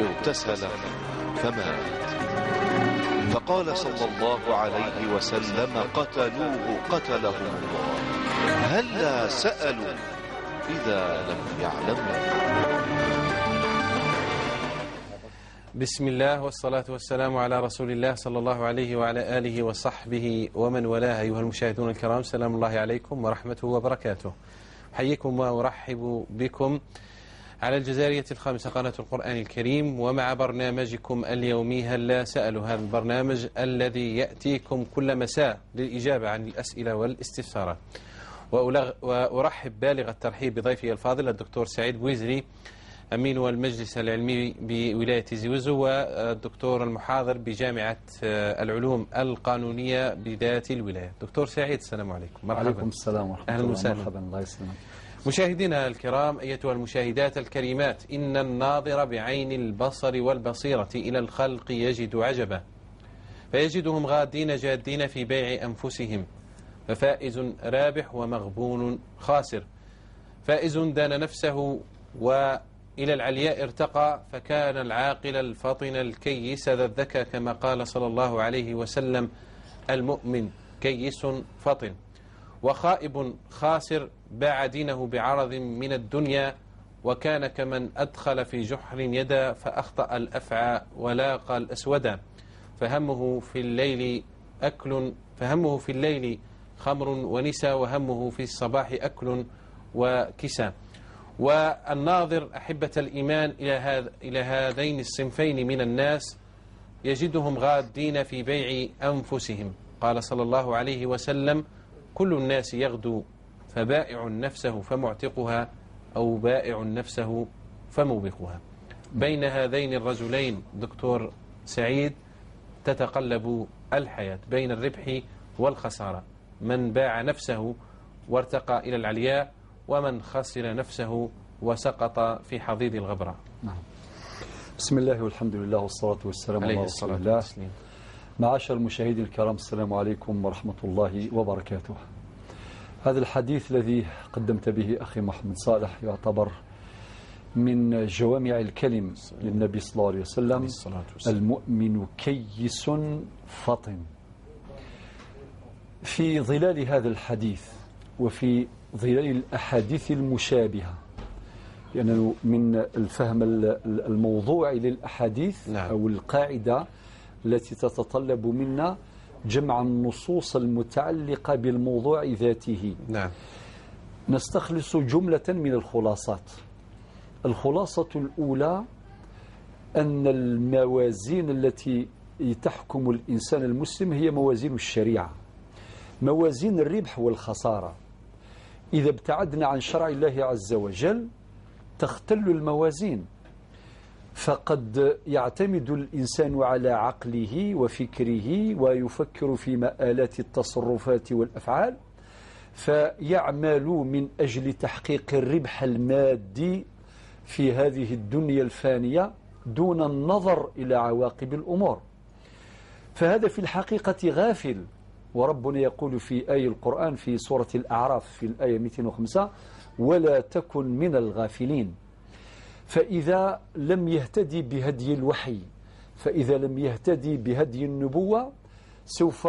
اغتسل فمات. فقال صلى الله عليه وسلم: قتلوه قتلهم الله، هلا سألوا إذا لم يعلموا. بسم الله والصلاة والسلام على رسول الله صلى الله عليه وعلى آله وصحبه ومن والاه. أيها المشاهدون الكرام، سلام الله عليكم ورحمته وبركاته. أحييكم وأرحب بكم على الجزائرية الخامسة قناة القرآن الكريم، ومع برنامجكم اليومي هلا سألوا، هذا البرنامج الذي يأتيكم كل مساء للإجابة عن الأسئلة والاستفسارات. وأرحب بالغ الترحيب بضيفي الفاضل الدكتور سعيد بويزري، أمين المجلس العلمي بولاية تيزي وزو، والدكتور المحاضر بجامعة العلوم القانونية بذات الولاية. دكتور سعيد، السلام عليكم. مرحبا. عليكم السلام ورحمة أهلا الله. وسهلا. مرحبا، الله يسلمك. مشاهدينا الكرام، أيتها المشاهدات الكريمات، إن الناظر بعين البصر والبصيرة إلى الخلق يجد عجبا، فيجدهم غادين جادين في بيع أنفسهم، ففائز رابح ومغبون خاسر. فائز دان نفسه وإلى العلياء ارتقى، فكان العاقل الفطن الكيس ذا الذكاء، كما قال صلى الله عليه وسلم: المؤمن كيس فطن. وخائب خاسر باع دينه بعرض من الدنيا، وكان كمن أدخل في جحر يدا فأخطأ الأفعى ولاقى الأسودا، فهمه في الليل أكل، فهمه في الليل خمر ونسى، وهمه في الصباح أكل وكسى. والناظر أحبة الإيمان إلى هذين الصنفين من الناس يجدهم غادين في بيع أنفسهم. قال صلى الله عليه وسلم: كل الناس يغدو، فبائع نفسه فمعتقها، أو بائع نفسه فموبقها. بين هذين الرجلين دكتور سعيد تتقلب الحياة بين الربح والخسارة، من باع نفسه وارتقى إلى العلياء، ومن خسر نفسه وسقط في حضيض الغبراء. نعم. بسم الله والحمد لله والصلاة والسلام عليه على رسول الصلاة الله. والتسليم. معاشر المشاهدين الكرام، السلام عليكم ورحمة الله وبركاته. هذا الحديث الذي قدمت به أخي محمد صالح يعتبر من جوامع الكلم للنبي صلى الله عليه وسلم: عليه الصلاة والسلام. المؤمن كيس فطن. في ظلال هذا الحديث وفي ظلال الأحاديث المشابهة، لأنه من الفهم الموضوعي للأحاديث، نعم، أو القاعدة التي تتطلب منا جمع النصوص المتعلقة بالموضوع ذاته، نعم، نستخلص جملة من الخلاصات. الخلاصة الأولى أن الموازين التي تحكم الإنسان المسلم هي موازين الشريعة، موازين الربح والخسارة. إذا ابتعدنا عن شرع الله عز وجل تختل الموازين، فقد يعتمد الإنسان على عقله وفكره ويفكر في مآلات التصرفات والأفعال، فيعمل من أجل تحقيق الربح المادي في هذه الدنيا الفانية دون النظر إلى عواقب الأمور. فهذا في الحقيقة غافل. وربنا يقول في آية القرآن في سورة الأعراف في الآية 205: ولا تكن من الغافلين. فإذا لم يهتدي بهدي الوحي، فإذا لم يهتدي بهدي النبوة، سوف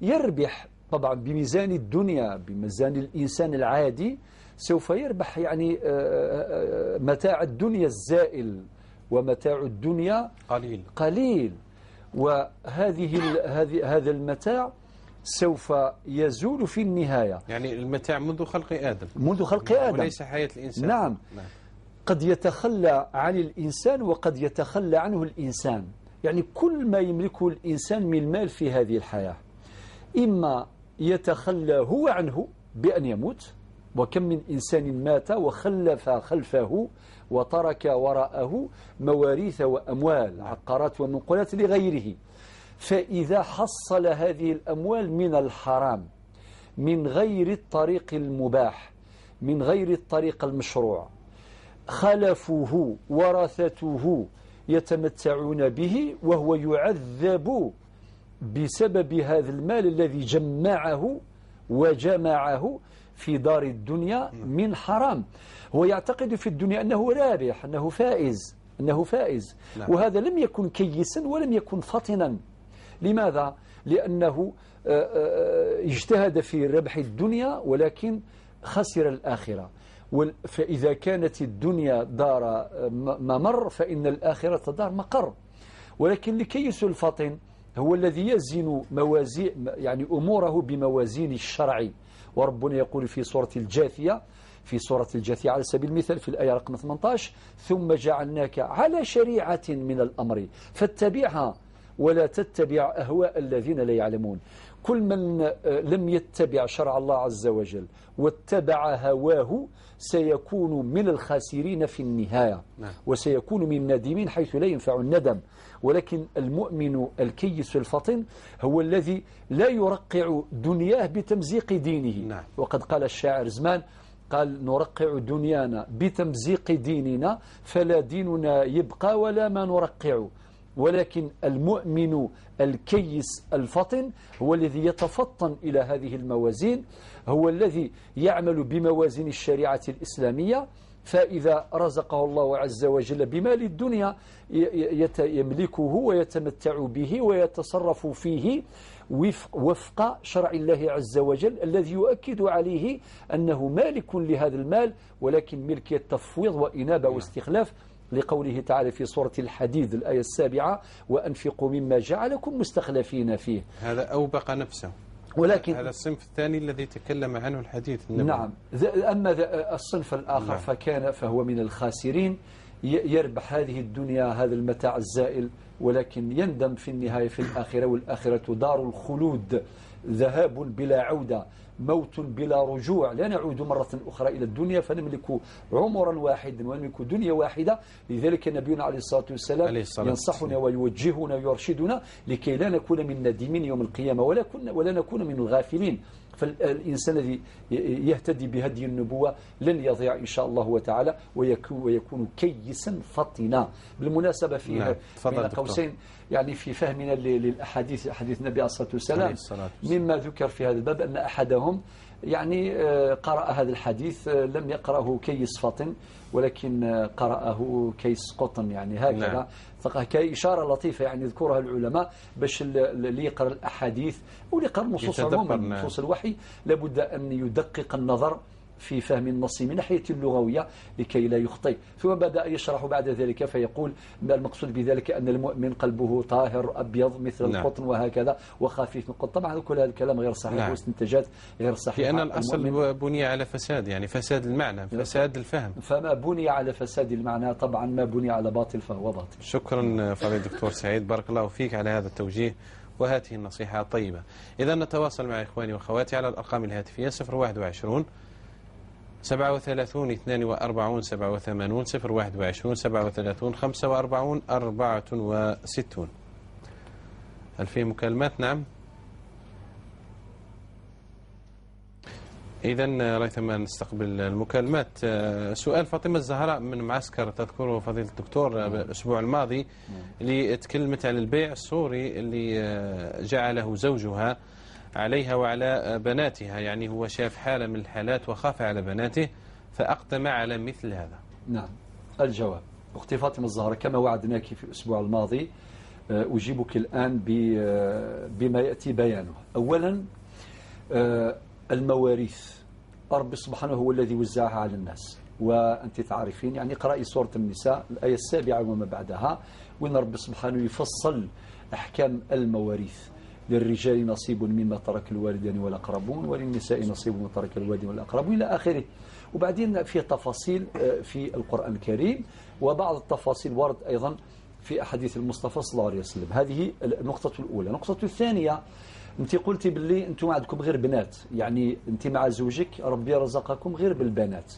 يربح طبعا بميزان الدنيا، بميزان الإنسان العادي، سوف يربح يعني متاع الدنيا الزائل، ومتاع الدنيا قليل قليل، وهذه هذا المتاع سوف يزول في النهاية. يعني المتاع منذ خلق آدم، منذ خلق آدم، وليس حياة الإنسان. نعم. نعم. قد يتخلى عن الإنسان وقد يتخلى عنه الإنسان، يعني كل ما يملكه الإنسان من مال في هذه الحياة إما يتخلى هو عنه بأن يموت، وكم من إنسان مات وخلف خلفه وترك وراءه مواريث وأموال، عقارات ومنقولات لغيره. فإذا حصل هذه الأموال من الحرام، من غير الطريق المباح، من غير الطريق المشروع، خلفوه ورثته يتمتعون به وهو يعذب بسبب هذا المال الذي جمعه وجمعه في دار الدنيا من حرام. هو يعتقد في الدنيا أنه رابح، أنه فائز. أنه فائز. نعم. وهذا لم يكن كيسا ولم يكن فطنا. لماذا؟ لأنه اجتهد في ربح الدنيا ولكن خسر الآخرة. فإذا كانت الدنيا دار ممر فإن الآخرة دار مقر. ولكن الكيس الفطن هو الذي يزن موازين، يعني أموره بموازين الشرع. وربنا يقول في سورة الجاثية، في سورة الجاثية على سبيل المثال في الآية رقم 18: ثم جعلناك على شريعة من الأمر فاتبعها ولا تتبع أهواء الذين لا يعلمون. كل من لم يتبع شرع الله عز وجل واتبع هواه سيكون من الخاسرين في النهاية. نعم. وسيكون من النادمين حيث لا ينفع الندم. ولكن المؤمن الكيس الفطن هو الذي لا يرقع دنياه بتمزيق دينه. نعم. وقد قال الشاعر زمان، قال: نرقع دنيانا بتمزيق ديننا فلا ديننا يبقى ولا ما نرقع. ولكن المؤمن الكيس الفطن هو الذي يتفطن إلى هذه الموازين، هو الذي يعمل بموازين الشريعة الإسلامية. فإذا رزقه الله عز وجل بمال الدنيا يملكه ويتمتع به ويتصرف فيه وفق شرع الله عز وجل الذي يؤكد عليه أنه مالك لهذا المال، ولكن ملكية تفويض وإنابة واستخلاف، لقوله تعالى في سورة الحديد الآية 7: وأنفقوا مما جعلكم مستخلفين فيه. هذا أوبق نفسه. ولكن هذا الصنف الثاني الذي تكلم عنه الحديث النبوي. نعم. أما الصنف الآخر. نعم. فكان فهو من الخاسرين، يربح هذه الدنيا هذا المتاع الزائل، ولكن يندم في النهاية في الآخرة، والآخرة دار الخلود، ذهاب بلا عودة، موت بلا رجوع، لا نعود مرة أخرى إلى الدنيا، فنملك عمرا واحدا ونملك دنيا واحدة. لذلك نبينا عليه الصلاة والسلام ينصحنا ويوجهنا ويرشدنا لكي لا نكون من النادمين يوم القيامة ولا نكون من الغافلين. فالإنسان الذي يهتدي بهدي النبوة لن يضيع إن شاء الله وتعالى، ويكون كيسا فطنا. بالمناسبة في نعم. بين قوسين، يعني في فهمنا للأحاديث، أحاديث النبي عليه الصلاة والسلام، مما ذكر في هذا الباب أن أحدهم يعني قرأ هذا الحديث، لم يقرأه كيس فطن ولكن قرأه كيس قطن، يعني هكذا. نعم. كإشارة لطيفة يعني يذكرها العلماء باش اللي يقرأ الأحاديث أو اللي يقرأ النصوص عموما، نصوص الوحي، لابد أن يدقق النظر في فهم النص من ناحية اللغوية لكي لا يخطئ. ثم بدأ يشرح بعد ذلك فيقول ما المقصود بذلك أن المؤمن قلبه طاهر أبيض مثل القطن وهكذا وخفيف من القطن. طبعا كل هذا الكلام غير صحيح. نعم. واستنتاجات غير صحيحة، لأن الأصل بني على فساد، يعني فساد المعنى، فساد الفهم. فما بني على فساد المعنى طبعا ما بني على باطل فهو باطل. شكرا فضيلة الدكتور سعيد، بارك الله فيك على هذا التوجيه وهذه النصيحة الطيبة. إذا نتواصل مع إخواني وأخواتي على الأرقام الهاتفية 021 37 42 87 021 37 45 64. هل في مكالمات؟ نعم. إذا ريثما نستقبل المكالمات. سؤال فاطمة الزهراء من معسكر تذكره فضيلة الدكتور الأسبوع الماضي، اللي تكلمت على البيع الصوري اللي جعله زوجها عليها وعلى بناتها، يعني هو شاف حالة من الحالات وخاف على بناته فأقدم على مثل هذا. نعم. الجواب أختي فاطمة الزهراء، كما وعدناك في الأسبوع الماضي أجيبك الآن بما يأتي بيانه. أولا، المواريث رب سبحانه هو الذي وزعها على الناس، وأنت تعرفين يعني قرأي سورة النساء الآية 7 وما بعدها، وإن رب سبحانه يفصل أحكام المواريث. للرجال نصيب مما ترك الوالدان والأقربون، وللنساء نصيب مما ترك الوالدان والأقربون إلى آخره. وبعدين في تفاصيل في القرآن الكريم، وبعض التفاصيل ورد أيضا في أحاديث المصطفى صلى الله عليه وسلم. هذه النقطة الأولى. النقطة الثانية، أنت قلتي باللي أنتم عندكم غير بنات، يعني أنت مع زوجك ربي رزقكم غير بالبنات،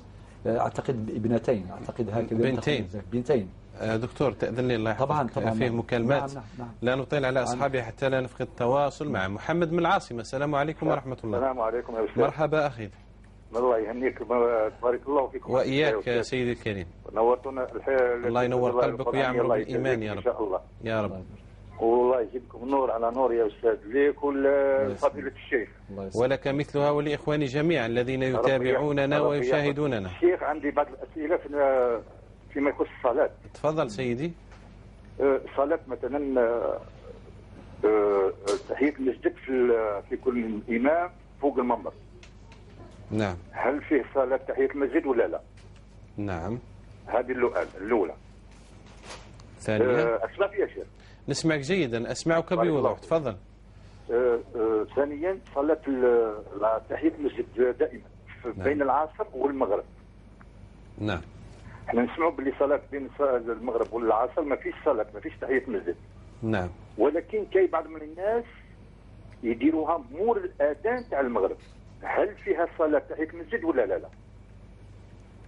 أعتقد ابنتين، أعتقد هكذا، بنتين. بنتين. دكتور تأذن لي الله يحفظك، طبعا طبعا فيه مكالمات. نعم نعم. لا نطيل على أصحابي حتى لا نفقد التواصل مع محمد من العاصمة. السلام عليكم ورحمة الله. السلام عليكم يا أستاذ. مرحبا أخي. الله يهنيك، بارك الله فيكم. وإياك سيدي الكريم. نورتنا. الله ينور قلبك ويعمر بالإيمان يا رب. إن شاء الله يا رب. والله يجيبكم نور على نور يا أستاذ، ليك ولفضيلة الشيخ. ولك مثلها ولإخواني جميعا الذين يتابعوننا ويشاهدوننا. الشيخ عندي بعض الأسئلة في فيما يخص الصلاة. تفضل سيدي. الصلاة مثلا تحية المسجد في كل إمام فوق المنبر. نعم. هل فيه صلاة تحية المسجد ولا لا؟ نعم. هذه الأولى. ثانيا. أسمع فيها شيخ. نسمعك جيدا، أسمعك بوضوح، تفضل. ثانيا صلاة تحية المسجد دائما نعم. بين العصر والمغرب. نعم. احنا نسمعوا باللي صلاة بين المغرب والعصر ما فيش صلاة، ما فيش تحية المسجد. نعم. ولكن كاين بعض من الناس يديروها مور الأذان تاع المغرب، هل فيها صلاة تحية المسجد ولا لا؟ لا.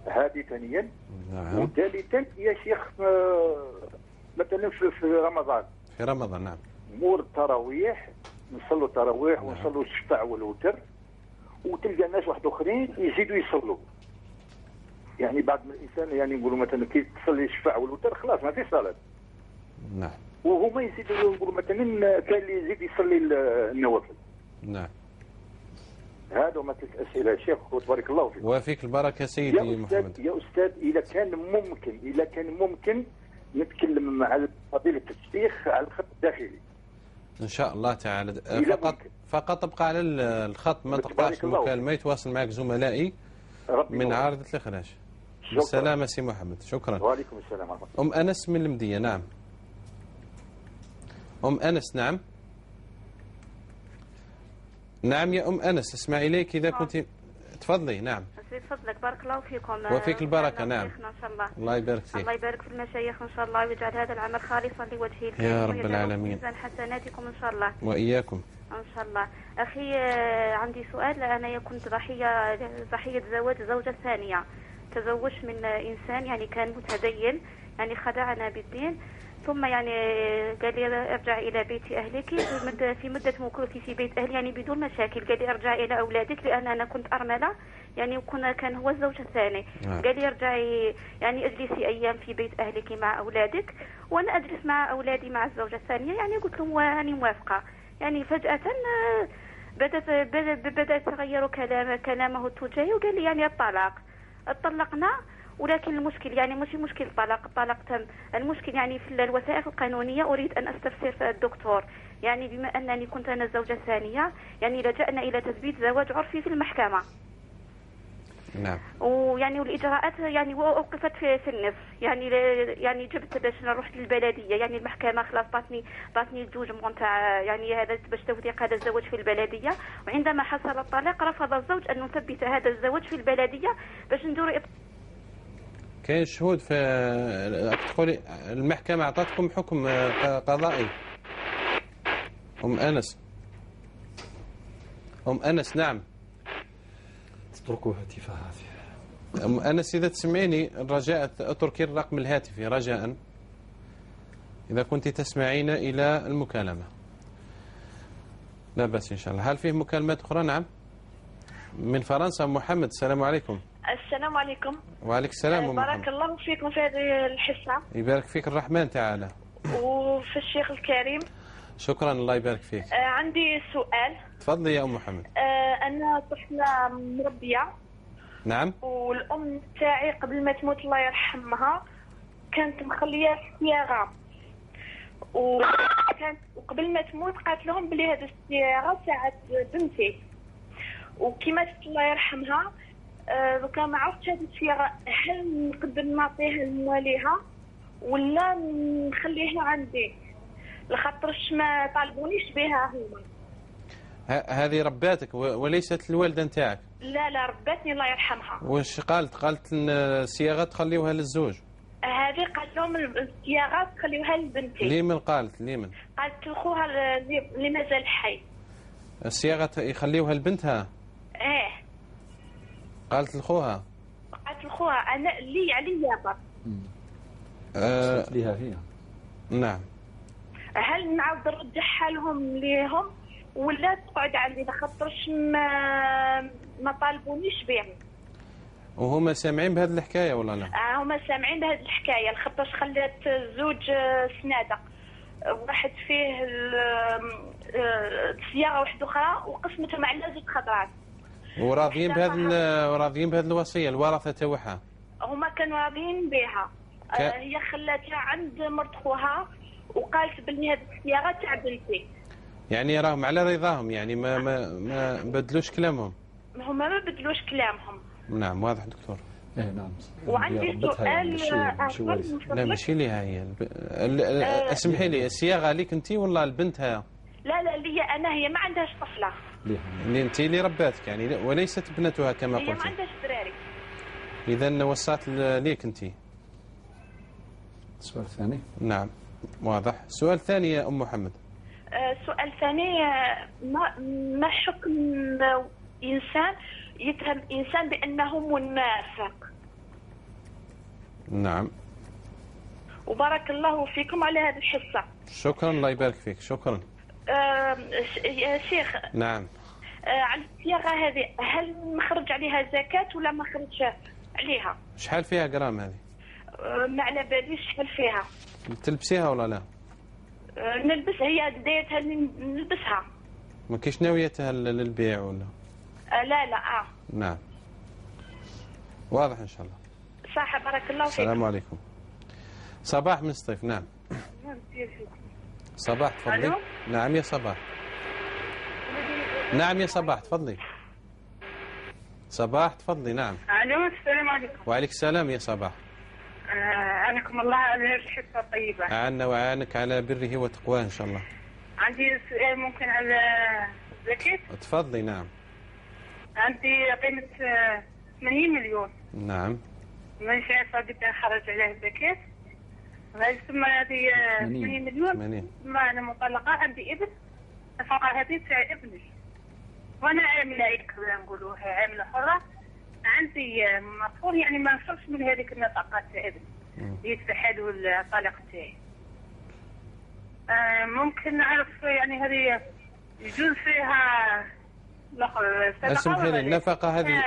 هذه ثانيا. نعم. وثالثا يا شيخ مثلا في رمضان. في رمضان نعم. مور التراويح نصلوا التراويح. نعم. ونصلوا الشفع والوتر، وتلقى ناس واحد اخرين يزيدوا يصلوا. يعني بعض من الانسان يعني نقولوا مثلا كي تصلي الشفع والوتر خلاص ما في صلاة. نعم. وهما يزيدوا نقولوا مثلا كاين اللي يزيد يصلي النوافل. نعم. هذا هما ثلاث اسئلة يا شيخ وتبارك الله فيك. وفيك البركة سيدي محمد. يا استاذ اذا كان ممكن نتكلم مع فضيلة الشيخ على الخط الداخلي. ان شاء الله تعالى. فقط ابقى على الخط، ما تقطعش المكالمة، يتواصل معك زملائي من عارضه الاخراج. بالسلامة سي محمد، شكرا. وعليكم السلام ورحمة الله. ام انس من المديه. نعم. ام انس. نعم. نعم يا ام انس، اسمع اليك اذا كنت تفضلي. نعم. فضلك، بارك الله فيكم. وفيك البركة. نعم. إن شاء الله. الله يبارك فيك. الله يبارك في المشايخ إن شاء الله، ويجعل هذا العمل خالصا لوجهه الكريم يا رب العالمين. ميزان حسناتكم إن شاء الله. وإياكم. إن شاء الله. أخي عندي سؤال. أنا كنت ضحية زواج زوجة ثانية. تزوجت من إنسان يعني كان متدين، يعني خدعنا بالدين، ثم يعني قال لي ارجع إلى بيت أهلك في مدة مكوثي في بيت أهلي، يعني بدون مشاكل. قال لي ارجع إلى أولادك لأن أنا كنت أرملة، يعني وكنا كان هو الزوج الثاني. قال لي ارجعي يعني اجلسي أيام في بيت أهلك مع أولادك، وأنا أجلس مع أولادي مع الزوجة الثانية. يعني قلت له أنا موافقة. يعني فجأة بدأت تغير كلامه تجاهي، وقال لي يعني الطلاق. طلقنا، ولكن المشكل يعني ماشي مشكل الطلاق تم. المشكل يعني في الوثائق القانونية. أريد أن أستفسر الدكتور، يعني بما أنني كنت أنا الزوجة الثانية، يعني لجأنا إلى تثبيت زواج عرفي في المحكمة. نعم. ويعني والإجراءات يعني وقفت في النصف، يعني جبت باش نروح للبلدية، يعني المحكمة خلاص عطاتني ال jugement تاع يعني هذا باش توثيق هذا الزواج في البلدية. وعندما حصل الطلاق رفض الزوج أن نثبت هذا الزواج في البلدية باش نديروا. كاين شهود في تقولي المحكمة أعطتكم حكم قضائي. أم أنس. أم أنس. نعم. اتركوا هاتفها هذه. أم أنس إذا تسمعيني الرجاء اتركي الرقم الهاتفي رجاء إذا كنت تسمعين إلى المكالمة. لا بأس إن شاء الله. هل فيه مكالمات أخرى؟ نعم. من فرنسا محمد. السلام عليكم. السلام عليكم. وعليك السلام. بارك الله فيكم في هذه الحصة. يبارك فيك الرحمن تعالى. وفي الشيخ الكريم. شكرا، الله يبارك فيك. عندي سؤال. تفضلي يا أم محمد. أنا طفلة مربية. نعم. والأم تاعي قبل ما تموت الله يرحمها كانت مخلية الصياغة، وكانت وقبل ما تموت قالت لهم بلي هذه الصياغة تاعت بنتي، وكي ماتت الله يرحمها دوكا ما عرفتش هذه الصياغة هل نقدر نعطيها لمواليها ولا نخليها عندي، لخاطرش ما طالبونيش بها هما. هذه رباتك وليست الوالدة نتاعك؟ لا لا، رباتني الله يرحمها. واش قالت؟ قالت الصياغة تخليوها للزوج. هذه قالت لهم الصياغة تخليوها لبنتي. لمن قالت؟ لمن؟ قالت لخوها اللي مازال حي. الصياغة يخليوها لبنتها؟ ايه. قالت لخوها؟ قالت لخوها انا اللي عليا برك. ليها هي. نعم. هل نعاود نرجعها لهم ليهم ولا تقعد عندي؟ لخاطرش ما طالبونيش بها. وهما سامعين بهذه الحكاية ولا لا؟ هما سامعين بهذه الحكاية، لخاطرش خلات زوج سنادق، واحد فيه الصياغة واحدة اخرى، وقسمتهم على زوج خطرات. وراضيين بهذه وراضيين بهذه الوصية الورثة تاعها؟ هما كانوا راضيين بها. هي خلاتها عند مرت خوها وقالت بلي هذه الصياغة تاع بنتي. يعني راهم على رضاهم، يعني ما ما ما بدلوش كلامهم. هما ما بدلوش كلامهم. نعم واضح دكتور. ايه نعم. وعندي سؤال آخر. لا ماشي ليها هي. اسمحي لي، الصياغة ليك انت ولا لبنتها؟ لا لا لي انا، هي ما عندهاش طفله. اللي انت اللي رباتك يعني، وليست ابنتها كما قلت. هي ما عندهاش دراري. اذا وصات ليك انت. السؤال الثاني. نعم واضح. السؤال الثاني يا ام محمد. السؤال الثاني، ما حكم انسان يتهم انسان بانه منافق؟ نعم. وبارك الله فيكم على هذه الحصة. شكرا، الله يبارك فيك. شكرا. يا شيخ. نعم. على الصياغة هذه هل نخرج عليها زكاة ولا ما نخرجش عليها؟ شحال فيها غرام هذه؟ ما على باليش شحال فيها. تلبسيها ولا لا؟ نلبس، هي دايرتها نلبسها. ما كاينش ناويتها للبيع ولا؟ لا لا. نعم واضح ان شاء الله. صح، بارك الله فيك. السلام عليكم. صباح من سطيف. نعم صباح تفضلي. نعم يا صباح. نعم يا صباح تفضلي. صباح تفضلي. نعم. الو السلام عليكم. وعليك السلام يا صباح. أعانكم الله على هذه الحصة الطيبة. أعنا وأعانك على بره وتقواه إن شاء الله. عندي سؤال ممكن على الزكاة؟ تفضلي. نعم. عندي قيمة 80 مليون. نعم. مانيش عارفة قد نخرج عليه الزكاة. ثم هذه 80 مليون. ثم أنا مطلقة، عندي ابن، النفقة هذه تاع ابني. وأنا عاملة نقولوا عاملة حرة. عندي مفهوم يعني ما نصرفش من هذيك النفقة تاع ابني يدفعها له الطليق تاعي. ممكن نعرف يعني هذه يجوز فيها اسمحي لي، النفقة هذه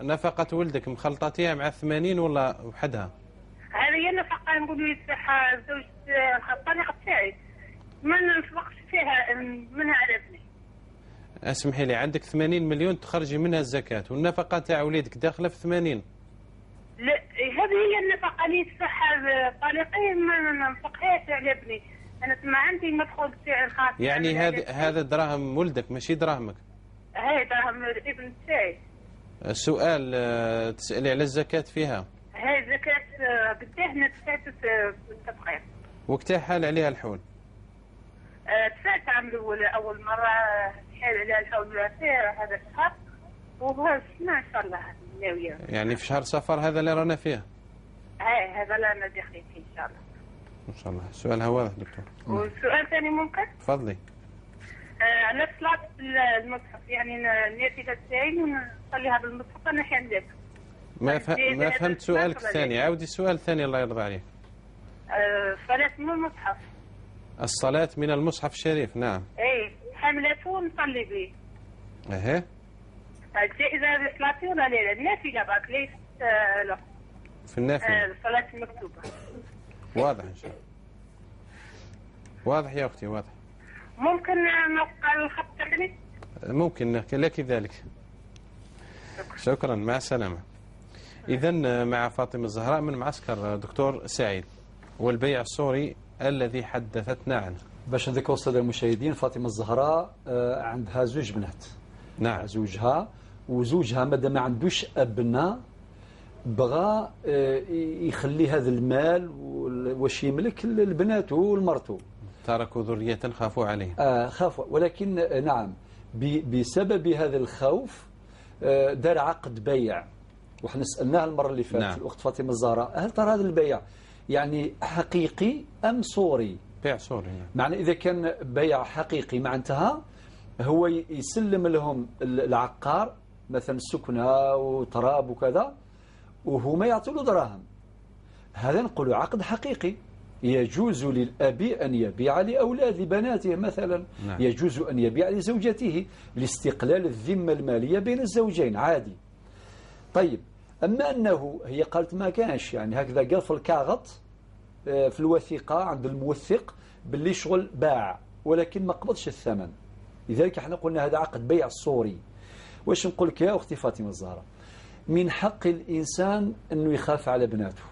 نفقة ولدك مخلطتيها مع 80 ولا وحدها؟ هذه هي النفقة نقولوا يدفعها زوج الطليق تاعي، ما ننفقش فيها منها على ابني. اسمحي لي، عندك 80 مليون تخرجي منها الزكاة، والنفقة تاع وليدك داخلة في 80. لا هذه هي النفقة اللي يدفعها طليقي، ما ننفقهاش على ابني. أنا ما عندي مدخول تاعي الخاص. يعني هذا دراهم ولدك ماشي دراهمك. هاي دراهم الابن تاعي. السؤال تسألي على الزكاة فيها. هاي الزكاة قداه ندفعت التدقيق. وقتها حال عليها الحول؟ دفعت عام الأول أول مرة حال عليها الحول في هذا الشهر، وهذا السنة إن شاء الله ناوية. يعني في شهر صفر هذا اللي رانا فيه؟ هاي هذا اللي رانا داخلين فيه إن شاء الله. إن شاء الله. السؤال هو واضح دكتور. والسؤال الثاني ممكن؟ تفضلي. على صلاة المصحف، يعني النافلة تاعي نصليها بالمصحف أنا حاملتها. ما فهمت سؤالك الثاني، عاودي السؤال الثاني الله يرضى عليك. الصلاة من المصحف. الصلاة من المصحف الشريف. نعم. ايه حاملته ونصلي به. ايه. جائزة صلاتي ولا لا؟ النافلة برك ليس لا. في النافلة. الصلاة المكتوبة. واضح إن شاء الله. واضح يا أختي واضح. ممكن نوقع الخط الثاني؟ ممكن لك ذلك. شكرا، مع السلامة. إذا مع فاطمة الزهراء من معسكر دكتور سعيد والبيع الصوري الذي حدثتنا عنه. باش نذكر السادة المشاهدين، فاطمة الزهراء عندها زوج بنات. نعم. زوجها، وزوجها مادام ما عندوش أبناء بغى يخلي هذا المال واش يملك لبناته ولمرته. تركوا ذرية خافوا عليه. خافوا، ولكن نعم بسبب هذا الخوف دار عقد بيع، وحنا سألناها المرة اللي فاتت. نعم. الأخت فاطمة الزهراء، هل ترى هذا البيع يعني حقيقي أم صوري؟ بيع صوري. نعم. معنى إذا كان بيع حقيقي معناتها هو يسلم لهم العقار مثلا السكنة وتراب وكذا، وهما يعطوا له دراهم. هذا نقول عقد حقيقي. يجوز للأب أن يبيع لأولاد بناته مثلا. نعم. يجوز أن يبيع لزوجته لاستقلال الذمة المالية بين الزوجين عادي. طيب، أما أنه هي قالت ما كانش، يعني هكذا قال في الكاغط في الوثيقة عند الموثق باللي شغل باع ولكن ما قبضش الثمن، لذلك احنا قلنا هذا عقد بيع صوري. واش نقول لك يا أختي فاطمة الزهراء، من حق الإنسان أنه يخاف على بناته.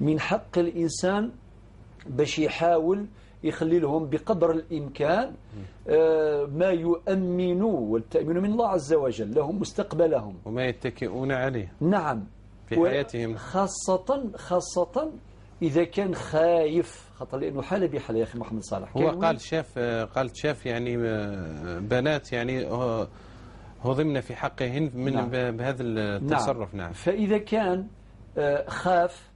من حق الإنسان باش يحاول يخلي لهم بقدر الإمكان ما يؤمنوا، والتأمين من الله عز وجل لهم مستقبلهم وما يتكئون عليه. نعم، في حياتهم، خاصة إذا كان خايف، خاطر لأنه حالة بحالة يا أخي محمد صالح. هو قال شاف يعني بنات يعني هضمن في حقهن من نعم. بهذا التصرف. نعم. فإذا كان خاف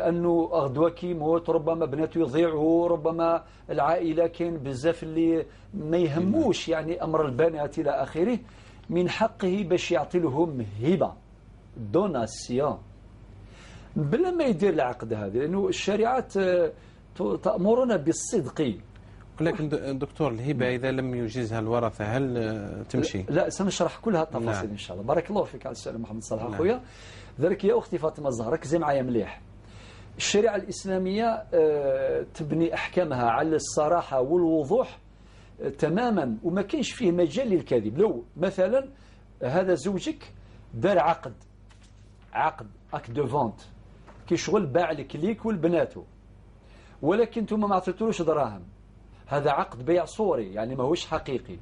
أنه غدوة كيموت ربما بناته يضيعوا، ربما العائلة كاين بزاف اللي ما يهموش يعني أمر البنات إلى آخره، من حقه باش يعطي لهم هبة donation بلا ما يدير العقد هذا، لأنه الشريعة تأمرنا بالصدق. ولكن دكتور، الهبة إذا لم يجيزها الورثة هل تمشي؟ لا، سنشرح كلها التفاصيل. نعم. إن شاء الله. بارك الله فيك على السؤال محمد صالح. نعم. أخويا. ذلك يا أختي فاطمة الزهراء، ركزي معايا مليح. الشريعة الإسلامية تبني أحكامها على الصراحة والوضوح تماما، وما كاينش فيه مجال للكذب. لو مثلا هذا زوجك دار عقد acte de vente، كي شغل باع لك ليك ولبناته، ولكن انتم ما عطيتولوش دراهم، هذا عقد بيع صوري يعني ماهوش حقيقي.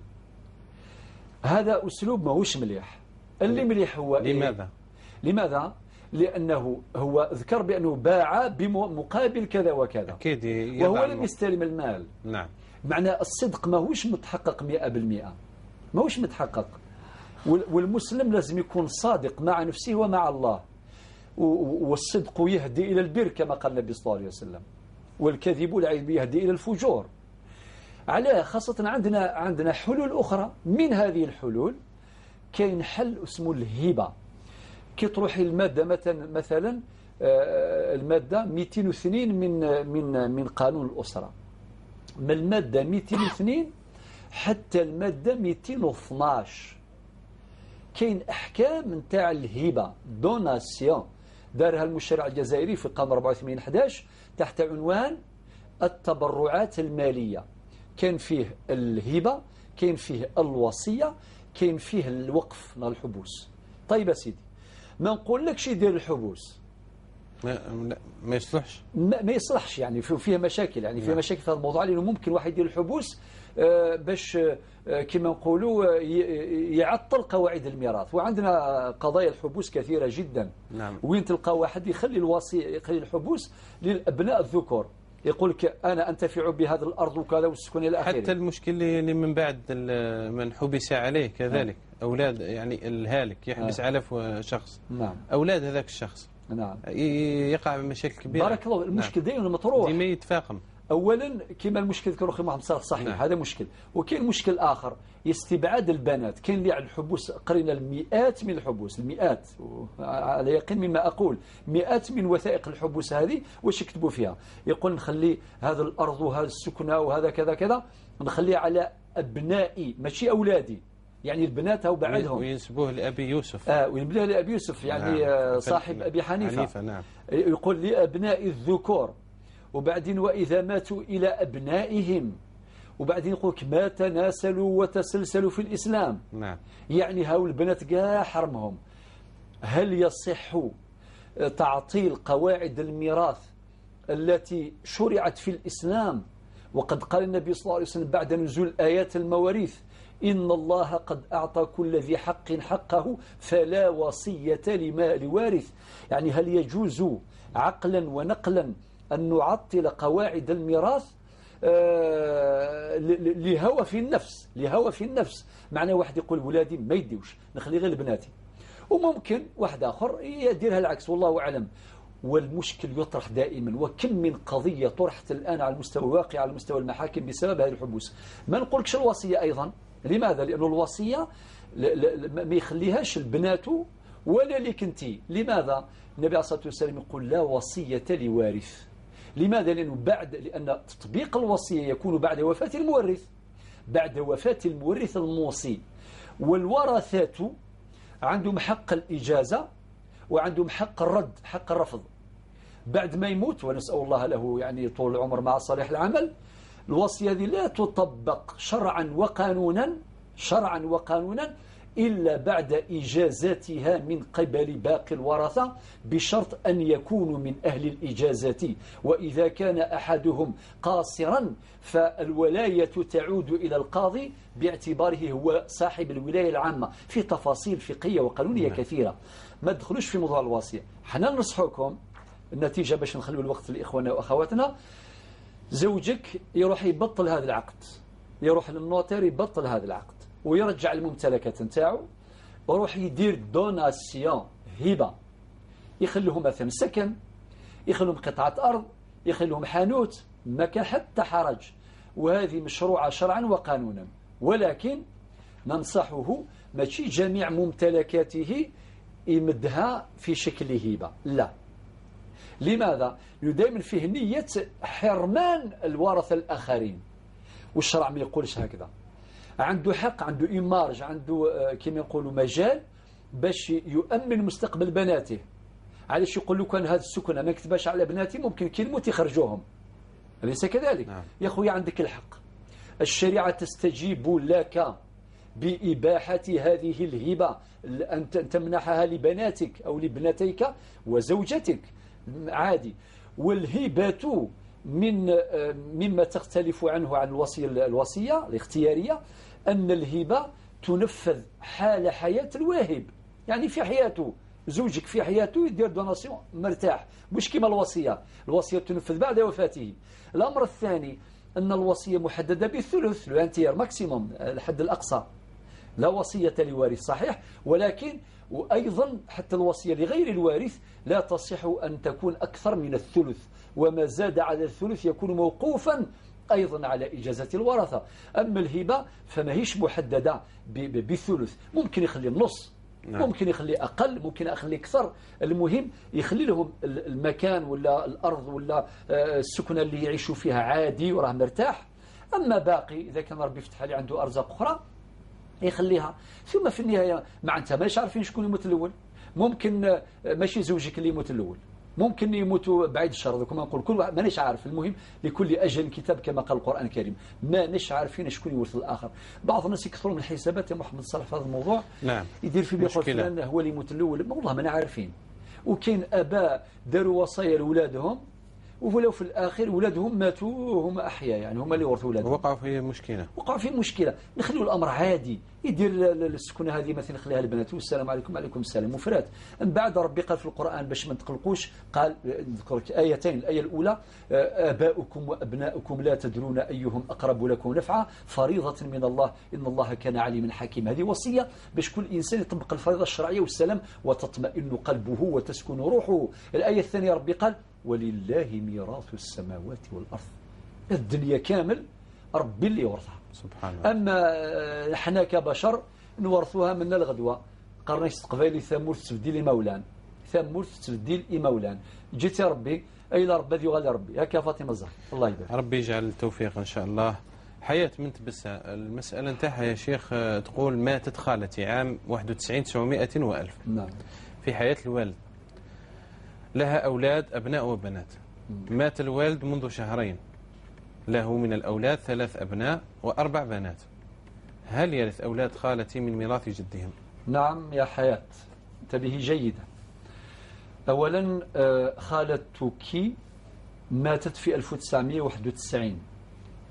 هذا أسلوب ماهوش مليح. اللي مليح هو لماذا؟ إيه؟ لماذا؟ لأنه هو ذكر بأنه باع بمقابل كذا وكذا، أكيد، وهو لم يستلم المال. نعم. معنى الصدق ماهوش متحقق 100%، ماهوش متحقق. والمسلم لازم يكون صادق مع نفسه ومع الله، والصدق يهدي إلى البر كما قال النبي صلى الله عليه وسلم، والكذب يهدي إلى الفجور. علاه؟ خاصة عندنا حلول أخرى. من هذه الحلول كاين حل اسمه الهبة. كي تروحي المادة مثلا المادة 202 من قانون الأسرة، من المادة 202 حتى المادة 212 كاين أحكام نتاع الهبة donation، دارها المشرع الجزائري في قانون 84/11 تحت عنوان التبرعات المالية. كان فيه الهبة، كان فيه الوصية، كان فيه الوقف من الحبوس. طيب يا سيدي، ما نقولكش يدير الحبوس، ما يصلحش، ما يصلحش، يعني فيها مشاكل، يعني فيها مشاكل في هذا الموضوع، لأنه ممكن واحد يدير الحبوس باش كما نقولوا يعطل قواعد الميراث، وعندنا قضايا الحبوس كثيرة جدا. نعم. وين تلقى واحد يخلي الوصي، يخلي الحبوس للأبناء الذكور، يقول لك أنا أنتفع بهذا الأرض وكذا والسكن إلى آخره. حتى المشكل اللي من بعد من حبس عليه كذلك، أولاد يعني الهالك يحبس على شخص. نعم. أولاد هذاك الشخص. نعم. يقع بمشاكل كبيرة. بارك الله. المشكل نعم. دائما مطروح، ديما يتفاقم. أولا كما المشكل ذكر أخي محمد صالح صحيح. نعم. هذا مشكل. وكاين مشكل آخر، استبعاد البنات. كاين اللي على الحبوس، قرينا المئات من الحبوس، المئات على يقين مما أقول، مئات من وثائق الحبوس هذه، واش يكتبوا فيها؟ يقول نخلي هذا الأرض وهذا السكنة وهذا كذا كذا، نخليه على أبنائي ماشي أولادي، يعني البنات أو بعدهم. وينسبوه لأبي يوسف. وينسبوه لأبي يوسف، يعني نعم. صاحب أبي حنيفة. نعم. يقول لأبنائي الذكور، وبعدين وإذا ماتوا إلى أبنائهم، وبعدين يقولك ما تناسلوا وتسلسلوا في الإسلام. نعم. يعني هاو البنات كاع حرمهم. هل يصح تعطيل قواعد الميراث التي شرعت في الإسلام؟ وقد قال النبي صلى الله عليه وسلم بعد نزول آيات المواريث: إن الله قد أعطى كل ذي حق حقه فلا وصية لوارث. يعني هل يجوز عقلا ونقلا أن نعطل قواعد الميراث لهوى في النفس؟ لهوى في النفس، معناه واحد يقول ولادي ما يديوش، نخلي غير بناتي، وممكن واحد آخر يديرها العكس، والله أعلم. والمشكل يطرح دائما، وكم من قضية طرحت الآن على المستوى الواقع، على مستوى المحاكم بسبب هذه الحبوس. ما نقولكش الوصية أيضا، لماذا؟ لأن الوصية ما يخليهاش البنات ولا لك انت. لماذا؟ النبي عليه الصلاة والسلام يقول لا وصية لوارث. لماذا؟ لأنه لأن تطبيق الوصية يكون بعد وفاة المورث، بعد وفاة المورث الموصي، والورثات عندهم حق الإجازة وعندهم حق الرد، حق الرفض. بعد ما يموت، ونسأل الله له يعني طول العمر مع صالح العمل، الوصية هذه لا تطبق شرعا وقانونا، شرعا وقانونا، إلا بعد إجازتها من قبل باقي الورثة، بشرط أن يكونوا من أهل الإجازة، وإذا كان أحدهم قاصرا فالولاية تعود إلى القاضي باعتباره هو صاحب الولاية العامة. في تفاصيل فقهية وقانونية كثيرة، ما تدخلوش في موضوع الوصية. حنا ننصحكم النتيجة باش نخلو الوقت لإخواننا وأخواتنا. زوجك يروح يبطل هذا العقد، يروح لل notaire يبطل هذا العقد ويرجع الممتلكات نتاعو، ويروح يدير donation هبة، يخليهم مثلا سكن، يخليهم قطعة أرض، يخليهم حانوت، ما كان حتى حرج، وهذه مشروعة شرعا وقانونا. ولكن ننصحه ماشي جميع ممتلكاته يمدها في شكل هبة، لا. لماذا؟ دائما فيه نية حرمان الورثة الآخرين، والشرع ما يقولش هكذا. عنده حق، عنده إمارج، عنده كما يقولوا مجال باش يؤمن مستقبل بناته. علاش يقول له كان هذا السكنة ما كتباش على بناتي ممكن كي الموت يخرجوهم، أليس كذلك؟ نعم. يا خويا عندك الحق، الشريعة تستجيب لك بإباحة هذه الهبة، أن تمنحها لبناتك أو لابنتيك وزوجتك عادي. والهبة من مما تختلف عنه عن الوصية الاختيارية أن الهبة تنفذ حال حياة الواهب، يعني في حياته، زوجك في حياته يدير donation مرتاح، مش كما الوصية، الوصية تنفذ بعد وفاته. الأمر الثاني أن الوصية محددة بالثلث، le tiers maximum، الحد الأقصى، لا وصية لوارث صحيح، ولكن وأيضا حتى الوصية لغير الوارث لا تصح أن تكون أكثر من الثلث، وما زاد على الثلث يكون موقوفا أيضا على إجازة الورثة. أما الهبة فما هيش محددة بالثلث، ممكن يخلي النص، نعم. ممكن يخلي أقل، ممكن يخلي أكثر، المهم يخلي لهم المكان ولا الأرض ولا السكنة اللي يعيشوا فيها عادي وراه مرتاح. أما باقي إذا كان ربي فتح عليه عنده أرزاق أخرى يخليها. ثم في النهاية معناتها ماش عارفين شكون يموت الأول، ممكن ماشي زوجك اللي يموت الأول، ممكن يموتوا بعيد الشر، كما نقول كل واحد مانيش عارف. المهم لكل أجل كتاب كما قال القرآن الكريم، مانيش عارفين شكون يورث الآخر. بعض الناس يكثروا من الحسابات يا محمد صالح في هذا الموضوع، نعم. يدير في بيقول فلان هو اللي يموت الأول، والله ما عارفين. وكاين آباء داروا وصايا لأولادهم ولو في الآخر أولادهم ماتوا وهم أحياء، يعني هم اللي ورثوا أولادهم، وقعوا في مشكلة، وقعوا في مشكلة. نخلوا الأمر عادي، يدير السكنة هذه مثلا يخليها لبناته، والسلام عليكم وعليكم السلام وفرات. من بعد ربي قال في القرآن باش ما نتقلقوش، قال نذكرك آيتين، الآية الأولى آباؤكم وأبناؤكم لا تدرون أيهم أقرب لكم نفعا فريضة من الله إن الله كان عليما حكيما. هذه وصية باش كل إنسان يطبق الفريضة الشرعية والسلام، وتطمئن قلبه وتسكن روحه. الآية الثانية ربي قال ولله ميراث السماوات والأرض، الدنيا كامل ربي اللي يورثها سبحان الله. أما حنا كبشر نورثوها من الغدوة. قرنيش قبايلي ثمورث تبديل مولان، ثمورث تبديل مولان، جيت يا ربي أي ربي يغالي ربي. هكا فاطمة الزهراء الله يبارك، ربي يجعل التوفيق إن شاء الله. حياة من تبسة المسألة نتاعها يا شيخ، تقول ماتت خالتي عام 91 900 وألف، نعم، في حياة الوالد، لها أولاد أبناء وبنات. مات الوالد منذ شهرين، له من الأولاد 3 أبناء و4 بنات، هل يرث أولاد خالتي من ميراث جدهم؟ نعم يا حياة، انتبهي جيدا. أولا خالتك ماتت في 1991،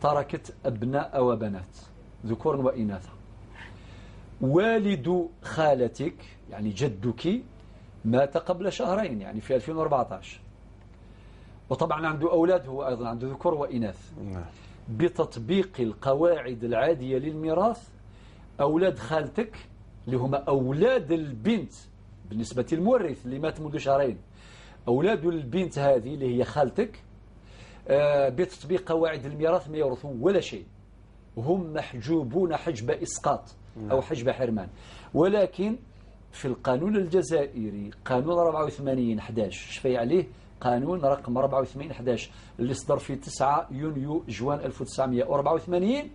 تركت أبناء وبنات ذكور وإناثا. والد خالتك يعني جدك مات قبل شهرين، يعني في 2014، وطبعا عنده أولاد، هو أيضا عنده ذكور وإناث. بتطبيق القواعد العادية للميراث، أولاد خالتك اللي هما أولاد البنت بالنسبة للمورث اللي مات منذ شهرين، أولاد البنت هذه اللي هي خالتك بتطبيق قواعد الميراث ما يورثون ولا شيء، هم محجوبون حجب إسقاط أو حجب حرمان. ولكن في القانون الجزائري قانون 84-11، شفي عليه قانون رقم 84-11 اللي صدر في 9 يونيو جوان 1984،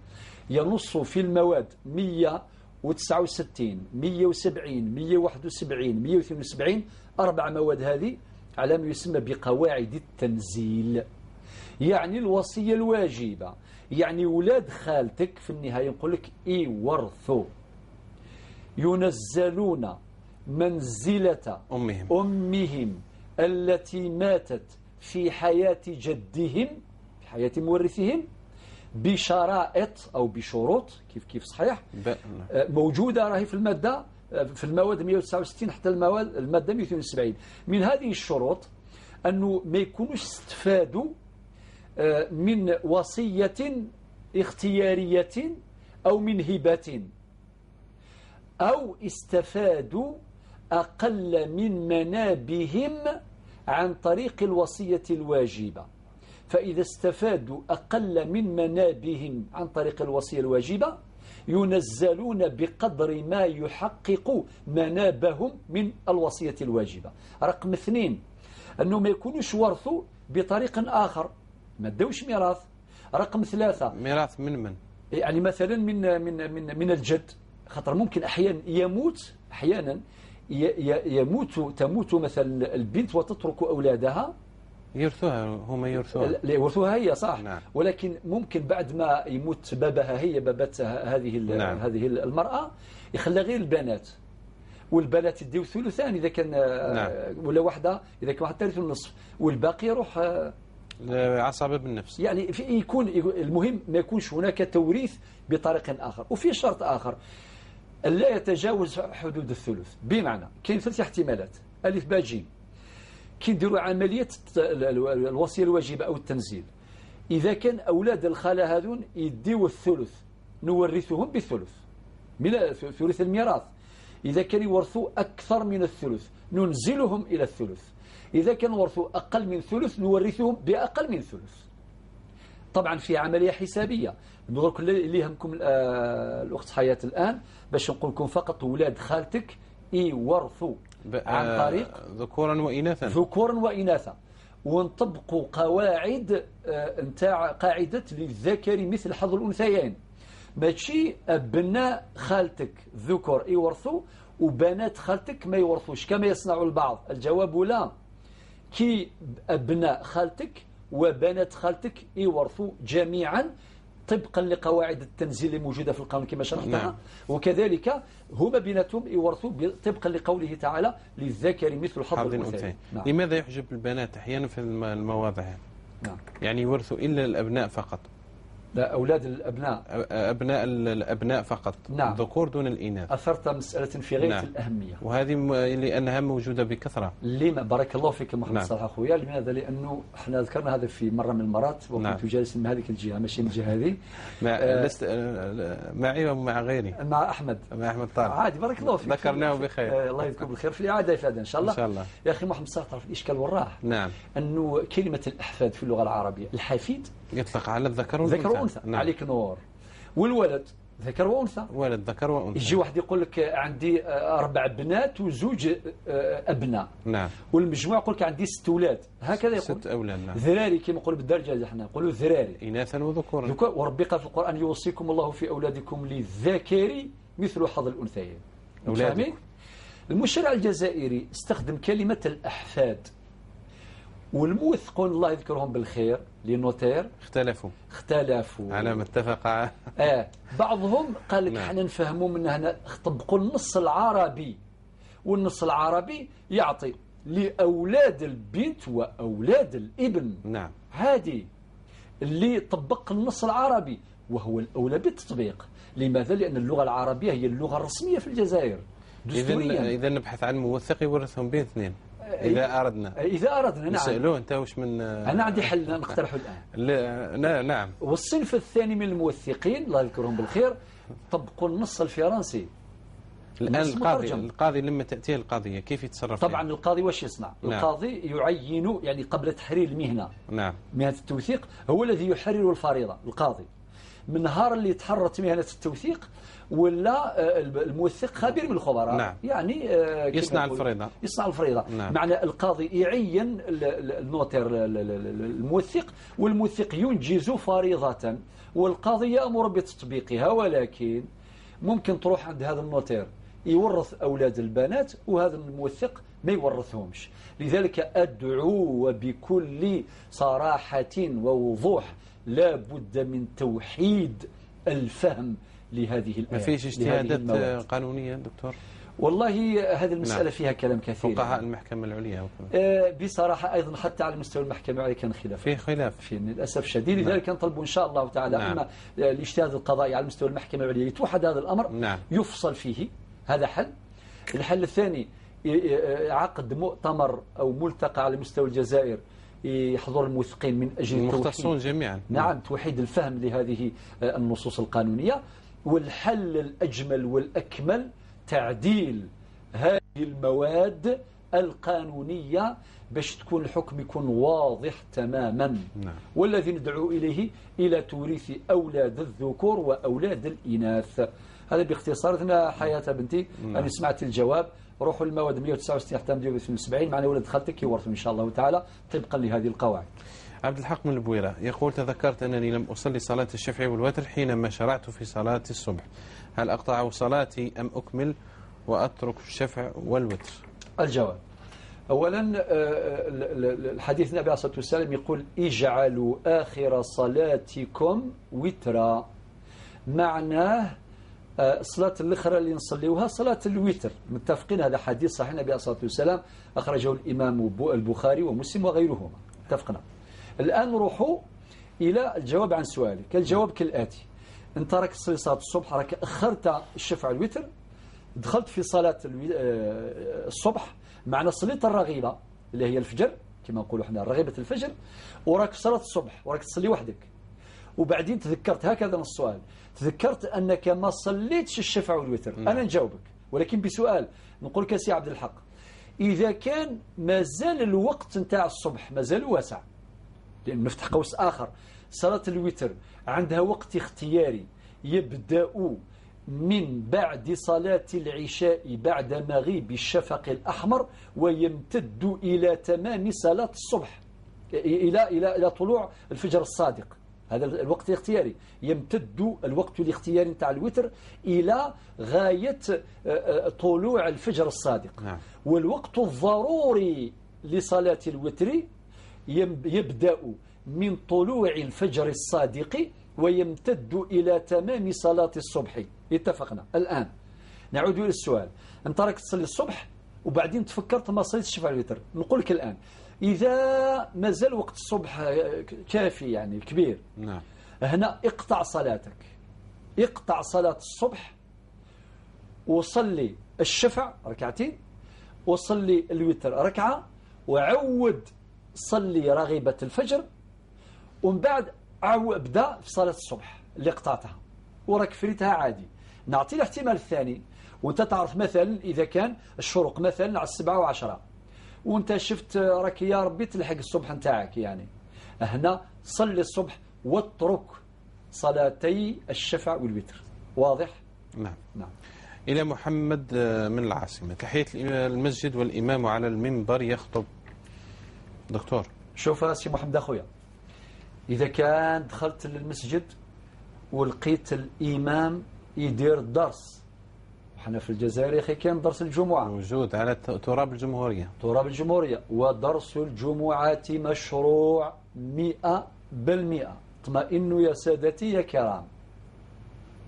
ينص في المواد 169 170 171 172، 4 مواد هذه على ما يسمى بقواعد التنزيل، يعني الوصية الواجبة، يعني ولاد خالتك في النهاية نقول لك يورثوا. ينزلون منزلة أمهم التي ماتت في حياة جدهم، في حياة مورثهم، بشرائط أو بشروط كيف صحيح موجودة راهي في المادة، في المواد 169 حتى المادة 172. من هذه الشروط أنه ما يكونوش استفادوا من وصية اختيارية أو من هبة، أو استفادوا أقل من منابهم عن طريق الوصية الواجبة. فإذا استفادوا أقل من منابهم عن طريق الوصية الواجبة ينزلون بقدر ما يحقق منابهم من الوصية الواجبة. رقم 2، أنه ما يكونوش ورثوا بطريق آخر، ما داوش ميراث. رقم 3، ميراث من يعني مثلا من من من من الجد، خاطر ممكن أحيانا يموت، أحيانا يموت، تموت مثلا البنت وتترك أولادها يرثوها، هما يرثوها، يرثوها هي صح. نعم. ولكن ممكن بعد ما يموت بابها، هي بابات هذه نعم. هذه المرأة يخلى غير البنات، والبنات يديو ثلثان إذا كان نعم. ولا واحدة إذا كان واحد ثالث والنصف، والباقي يروح عصابة بالنفس. يعني في يكون المهم ما يكونش هناك توريث بطريق آخر. وفي شرط آخر، لا يتجاوز حدود الثلث، بمعنى كاين 3 احتمالات، ألف باء جيم. كي نديروا عملية الوصية الواجبة أو التنزيل، إذا كان أولاد الخالة هذون يديو الثلث نورثهم بالثلث من ثلث الميراث. إذا كان يورثوا أكثر من الثلث ننزلهم إلى الثلث، إذا كان ورثوا أقل من ثلث نورثهم بأقل من ثلث. طبعا في عملية حسابية. درك اللي يهمكم الأخت حياة الآن باش نقول لكم فقط أولاد خالتك يورثوا عن طريق ذكورا وإناثا، ذكورا وإناثا، ونطبقوا قواعد نتاع قاعدة للذكر مثل حظ الأنثيين. ماشي أبناء خالتك ذكور يورثوا وبنات خالتك ما يورثوش كما يصنع البعض. الجواب لا، كي أبناء خالتك وبنات خالتك يورثوا جميعا طبقا لقواعد التنزيل الموجودة في القانون كما شرحتها. نعم. وكذلك هما بيناتهم يورثوا طبقا لقوله تعالى للذكر مثل حظ الأنثيين. نعم. لماذا يحجب البنات أحيانا في المواضع؟ نعم. يعني يورثوا إلا الأبناء فقط؟ لا، أولاد الأبناء، أبناء الأبناء فقط. نعم. الذكور دون الإناث. أثرت مسألة في غاية نعم. الأهمية، وهذه لأنها موجودة بكثرة. لما بارك الله فيك محمد نعم. صالح أخويا. لماذا؟ لأنه احنا ذكرنا هذا في مرة من المرات وكنت نعم. جالس من هذيك الجهة ماشي من الجهة هذه. لست معي ومع غيري، مع أحمد، مع أحمد طارق. عادي بارك الله فيك، ذكرناه بخير. الله يذكره بالخير في الإعادة إفادة إن شاء الله. إن شاء الله. يا أخي محمد صالح، تعرف الإشكال وراه؟ نعم. أنه كلمة الأحفاد في اللغة العربية، الحفيد يطلق على الذكر والأنثى. نعم. عليك نور. والولد ذكر وأنثى، ولد ذكر وأنثى. يجي واحد يقول لك عندي 4 بنات وزوج أبناء. نعم. والمجموع يقول لك عندي 6 أولاد، هكذا يقول 6 أولاد. نعم. ذراري كما نقولوا بالدرجة، احنا نقولوا ذراري، إناثا وذكورا. وربي قال في القرآن يوصيكم الله في أولادكم للذكر مثل حظ الأنثيين. أولادكم. المشرع الجزائري استخدم كلمة الأحفاد، والموثقون الله يذكرهم بالخير les notaires اختلفوا على ما اتفق. بعضهم قال لك احنا نفهموا من هنا، طبقوا النص العربي، والنص العربي يعطي لأولاد البنت وأولاد الابن. نعم. هذه اللي طبق النص العربي وهو الأولى بالتطبيق. لماذا؟ لأن اللغة العربية هي اللغة الرسمية في الجزائر. إذا نبحث عن موثق يورثهم بين اثنين إذا أردنا، إذا أردنا. نعم. نسألوه أنت واش من. أنا عندي حل نقترحه الآن. لا نعم. والصنف الثاني من الموثقين الله يذكرهم بالخير طبقوا النص الفرنسي. الآن القاضي لما تأتيه القضية كيف يتصرف؟ طبعا القاضي واش يصنع؟ نعم. القاضي يعين، يعني قبل تحرير المهنة. نعم. مهنة التوثيق هو الذي يحرر الفريضة، القاضي. من نهار اللي تحررت مهنة التوثيق ولا الموثق خبير من الخبراء. نعم. يعني يصنع الفريضة، يصنع الفريضة. نعم. معنى القاضي يعين ال notaire الموثق، والموثق ينجز فريضة والقاضي يأمر بتطبيقها. ولكن ممكن تروح عند هذا ال notaire يورث أولاد البنات وهذا الموثق ما يورثهمش. لذلك أدعو بكل صراحة ووضوح، لا بد من توحيد الفهم لهذه الآية. ما فيش اجتهادات قانونية دكتور؟ والله هذه المسألة نعم. فيها كلام كثير. فقهاء المحكمة العليا بصراحة أيضا حتى على مستوى المحكمة العليا كان خلاف، فيه خلاف في للأسف الشديد. لذلك نطلب إن شاء الله تعالى نعم. إما الاجتهاد القضائي على مستوى المحكمة العليا يتوحد هذا الأمر نعم. يفصل فيه، هذا حل. الحل الثاني عقد مؤتمر أو ملتقى على مستوى الجزائر يحضر الموثقين من أجل المختصون جميعا نعم توحيد الفهم لهذه النصوص القانونية. والحل الأجمل والأكمل تعديل هذه المواد القانونية باش تكون الحكم يكون واضح تماما نعم. والذي ندعو إليه إلى توريث أولاد الذكور وأولاد الإناث. هذا باختصار. هنا حياة بنتي نعم. أنا سمعت الجواب. روحوا المواد 169 حتى 172 معنا ولد خالتك يورثوا إن شاء الله تعالى طبقا لهذه القواعد. عبد الحق من البويرة يقول: تذكرت أنني لم أصلي صلاة الشفع والوتر حينما شرعت في صلاة الصبح، هل أقطع صلاتي أم أكمل وأترك الشفع والوتر؟ الجواب أولا الحديث النبي عليه الصلاة والسلام يقول: اجعلوا آخر صلاتكم وترا. معناه صلاة الأخرى اللي نصليوها صلاة الوتر، متفقين؟ هذا حديث صحيح النبي عليه الصلاة والسلام أخرجه الإمام البخاري ومسلم وغيرهما، اتفقنا. الآن نروحوا إلى الجواب عن سؤالك. الجواب كالآتي: أنت راك تصلي صلاة الصبح، راك أخرت الشفع الوتر، دخلت في صلاة الصبح، معنا صليت الرغيبة اللي هي الفجر كما نقولوا احنا رغيبة الفجر، وراك في صلاة الصبح وراك تصلي وحدك، وبعدين تذكرت هكذا السؤال، تذكرت أنك ما صليتش الشفع والوتر. نعم. أنا نجاوبك ولكن بسؤال، نقول لك سي عبد الحق، إذا كان مازال الوقت نتاع الصبح مازال واسع، لأن نفتح قوس آخر، صلاة الوتر عندها وقت اختياري يبدأ من بعد صلاة العشاء بعد مغيب الشفق الأحمر ويمتد إلى تمام صلاة الصبح، إلى إلى إلى طلوع الفجر الصادق. هذا الوقت الاختياري، يمتد الوقت الاختياري نتاع الوتر إلى غاية طلوع الفجر الصادق. نعم. والوقت الضروري لصلاة الوتر يبدأ من طلوع الفجر الصادق ويمتد إلى تمام صلاة الصبح. اتفقنا؟ الآن نعود إلى السؤال. أنت راك تصلي الصبح وبعدين تفكرت ما صليتش الشفع الوتر، نقول لك الآن إذا مازال وقت الصبح كافي يعني كبير، نعم. هنا اقطع صلاتك، اقطع صلاة الصبح وصلي الشفع ركعتين وصلي الوتر ركعة، وعود صلي رغيبة الفجر، ومن بعد ابدا في صلاة الصبح اللي قطعتها وراك فريتها عادي. نعطي الاحتمال الثاني، وانت تعرف مثلا إذا كان الشروق مثلا على 7:10 وانت شفت راك يا ربي تلحق الصبح نتاعك، يعني هنا صلي الصبح واترك صلاتي الشفع والوتر. واضح؟ نعم. نعم. إلى محمد من العاصمة: تحية المسجد والإمام على المنبر يخطب. دكتور شوف سي محمد أخويا، إذا كان دخلت للمسجد ولقيت الإمام يدير الدرس، وحنا في الجزائر يا أخي كان درس الجمعة موجود على تراب الجمهورية، تراب الجمهورية، ودرس الجمعة مشروع 100%. اطمئنوا يا سادتي يا كرام.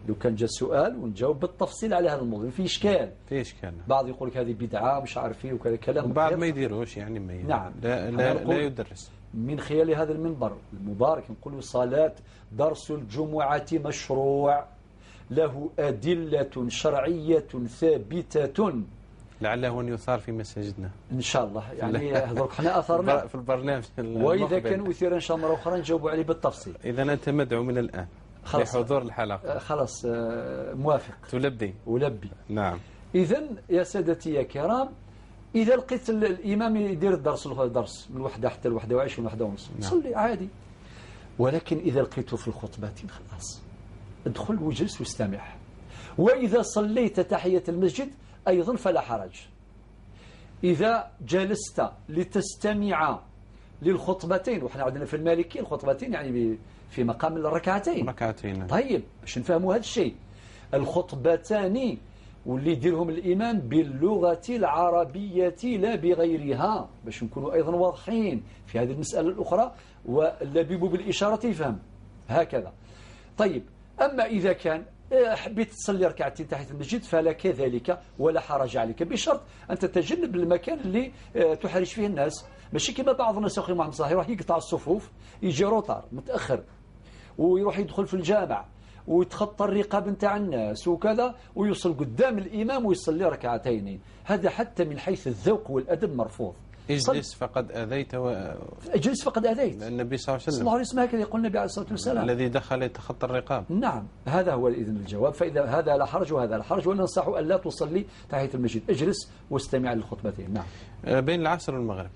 لو كان جا السؤال ونجاوب بالتفصيل على هذا الموضوع، في إشكال، في إشكال. بعض يقول لك هذه بدعة مش عارف ايه وكذا كلام، بعض ما يديروش يعني ما نعم. لا, لا, لا يدرس. من خلال هذا المنبر المبارك نقول صلاة درس الجمعة مشروع، له أدلة شرعية ثابتة، لعله أن يثار في مساجدنا إن شاء الله. يعني درك حنا أثرنا في البرنامج، وإذا كان أثير إن شاء الله مرة أخرى نجاوبوا عليه بالتفصيل. إذا أنت مدعو من الآن لحضور الحلقة. خلاص موافق. تلبي. ألبي. نعم. إذا يا سادتي يا كرام، إذا لقيت الإمام يدير الدرس من 1 حتى 1:20 1:30 نعم. صلي عادي. ولكن إذا لقيته في الخطبة خلاص ادخل واجلس واستمع. وإذا صليت تحية المسجد أيضا فلا حرج. إذا جلست لتستمع للخطبتين، وحنا عندنا في المالكية الخطبتين يعني في مقام الركعتين. ركعتين. طيب باش نفهموا هذا الشيء، الخطبتان واللي يديرهم الإمام باللغة العربية لا بغيرها، باش نكونوا أيضا واضحين في هذه المسألة الأخرى، واللبيب بالإشارة يفهم هكذا. طيب أما إذا كان حبيت تصلي ركعتين تحية المسجد فلا كذلك ولا حرج عليك، بشرط أن تتجنب المكان اللي تحرج فيه الناس. ماشي كما بعض الناس أخي محمد صاحي يروح يقطع الصفوف، يجي retard متأخر ويروح يدخل في الجامع ويتخطى الرقاب نتاع الناس وكذا، ويوصل قدام الإمام ويصلي ركعتين. هذا حتى من حيث الذوق والأدب مرفوض. اجلس فقد أذيت اجلس فقد أذيت. النبي صلى الله عليه وسلم، صلى الله عليه وسلم، هكذا يقول النبي عليه الصلاة والسلام، الذي دخل يتخطى الرقاب. نعم، هذا هو الإذن الجواب. فإذا هذا لا حرج وهذا لا حرج، وننصح أن لا تصلي تحية المسجد، اجلس واستمع للخطبتين. نعم. بين العصر والمغرب.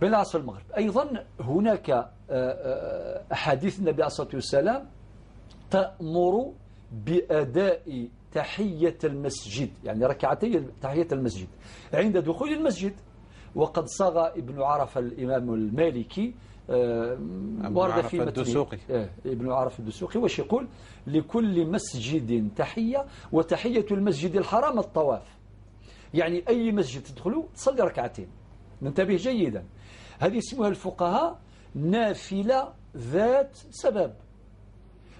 بين العصر والمغرب أيضا هناك أحاديث النبي عليه الصلاة والسلام تأمر بأداء تحية المسجد، يعني ركعتي تحية المسجد عند دخول المسجد. وقد صاغ ابن عرفة الإمام المالكي، ورد في الدسوقي، ابن عرفة الدسوقي، واش يقول؟ لكل مسجد تحية، وتحية المسجد الحرام الطواف. يعني أي مسجد تدخله تصلي ركعتين. ننتبه جيدا، هذه اسمها الفقهاء نافلة ذات سبب،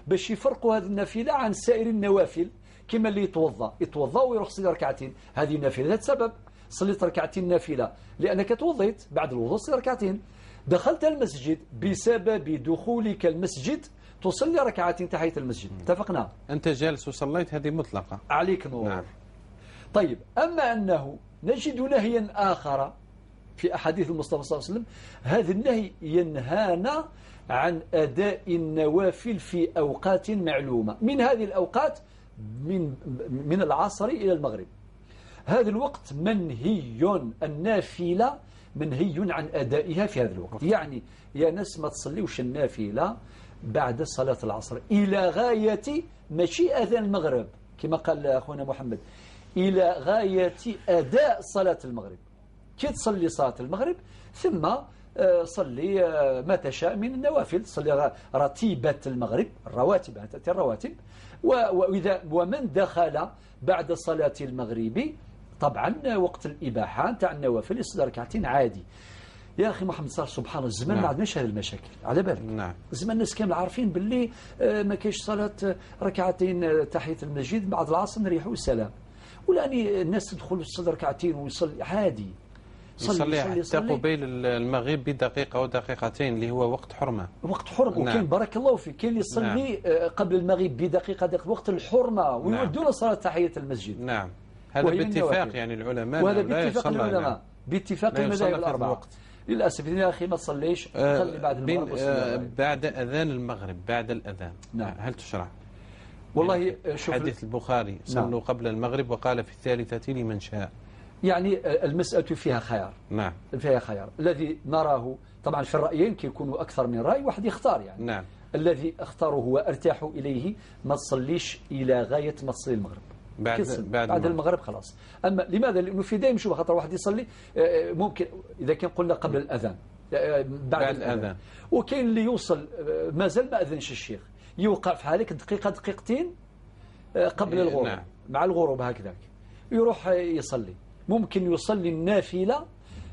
باش يفرقوا هذه النافلة عن سائر النوافل. كما اللي يتوضأ، يتوضأ ويروح يصلي ركعتين، هذه نافلة ذات سبب. صليت ركعتين نافلة لأنك توضيت، بعد الوضوء صلي ركعتين. دخلت المسجد، بسبب دخولك المسجد تصلي ركعتين تحية المسجد. اتفقنا؟ أنت جالس وصليت، هذه مطلقة. عليك نور. نعم. طيب، أما أنه نجد نهيا آخر في أحاديث المصطفى صلى الله عليه وسلم، هذا النهي ينهانا عن أداء النوافل في أوقات معلومة. من هذه الأوقات من العصر إلى المغرب، هذا الوقت منهي، النافلة منهي عن أدائها في هذا الوقت. يعني يا ناس ما تصليوش النافلة بعد صلاة العصر إلى غاية، ماشي أذان المغرب كما قال أخونا محمد، إلى غاية أداء صلاة المغرب. كي تصلي صلاة المغرب ثم صلي ما تشاء من النوافل، صلي رتيبة المغرب، الرواتب، تأتي الرواتب. وإذا ومن دخل بعد صلاة المغرب طبعا وقت الإباحة تاع النوافل يصلي ركعتين عادي. يا أخي محمد صالح، سبحان الله، الزمان ما عندناش هذه المشاكل، على بالك. نعم. زمان الناس كامل عارفين باللي ما كاينش صلاة ركعتين تحية المسجد بعد العصر نريحوا السلام، ولاني الناس تدخل تصلي ركعتين ويصلي عادي، يصلي حتى قبيل المغرب بدقيقة أو دقيقتين اللي هو وقت حرمة. وقت حرمة. نعم. وكاين بارك الله فيك، كاين اللي يصلي نعم. قبل المغرب بدقيقة دقيقة وقت الحرمة، ويودون صلاة تحية المسجد. نعم. هذا باتفاق يعني العلماء، وهذا باتفاق العلماء. نعم. باتفاق المذاهب الأربعة. للأسف يا أخي ما تصليش، خلي بعد المغرب، بعد أذان المغرب، بعد الأذان. نعم. هل تشرع؟ والله يعني شوف حديث البخاري، صلوا نعم. قبل المغرب وقال في الثالثة لمن شاء. يعني المسألة فيها خيار. نعم. فيها خيار. الذي نراه طبعا في الرأيين كيكونوا أكثر من رأي، واحد يختار يعني. نعم. الذي اختاره وارتاح إليه ما تصليش إلى غاية ما تصلي المغرب. بعد المغرب خلاص. أما لماذا؟ لأنه في دائما شوف خاطر واحد يصلي ممكن إذا كان قلنا قبل الأذان، بعد الأذان، وكاين اللي يوصل مازال ما أذنش الشيخ، يوقع في حالك دقيقة دقيقتين قبل الغروب. نعم. مع الغروب هكذاك يروح يصلي، ممكن يصلي النافلة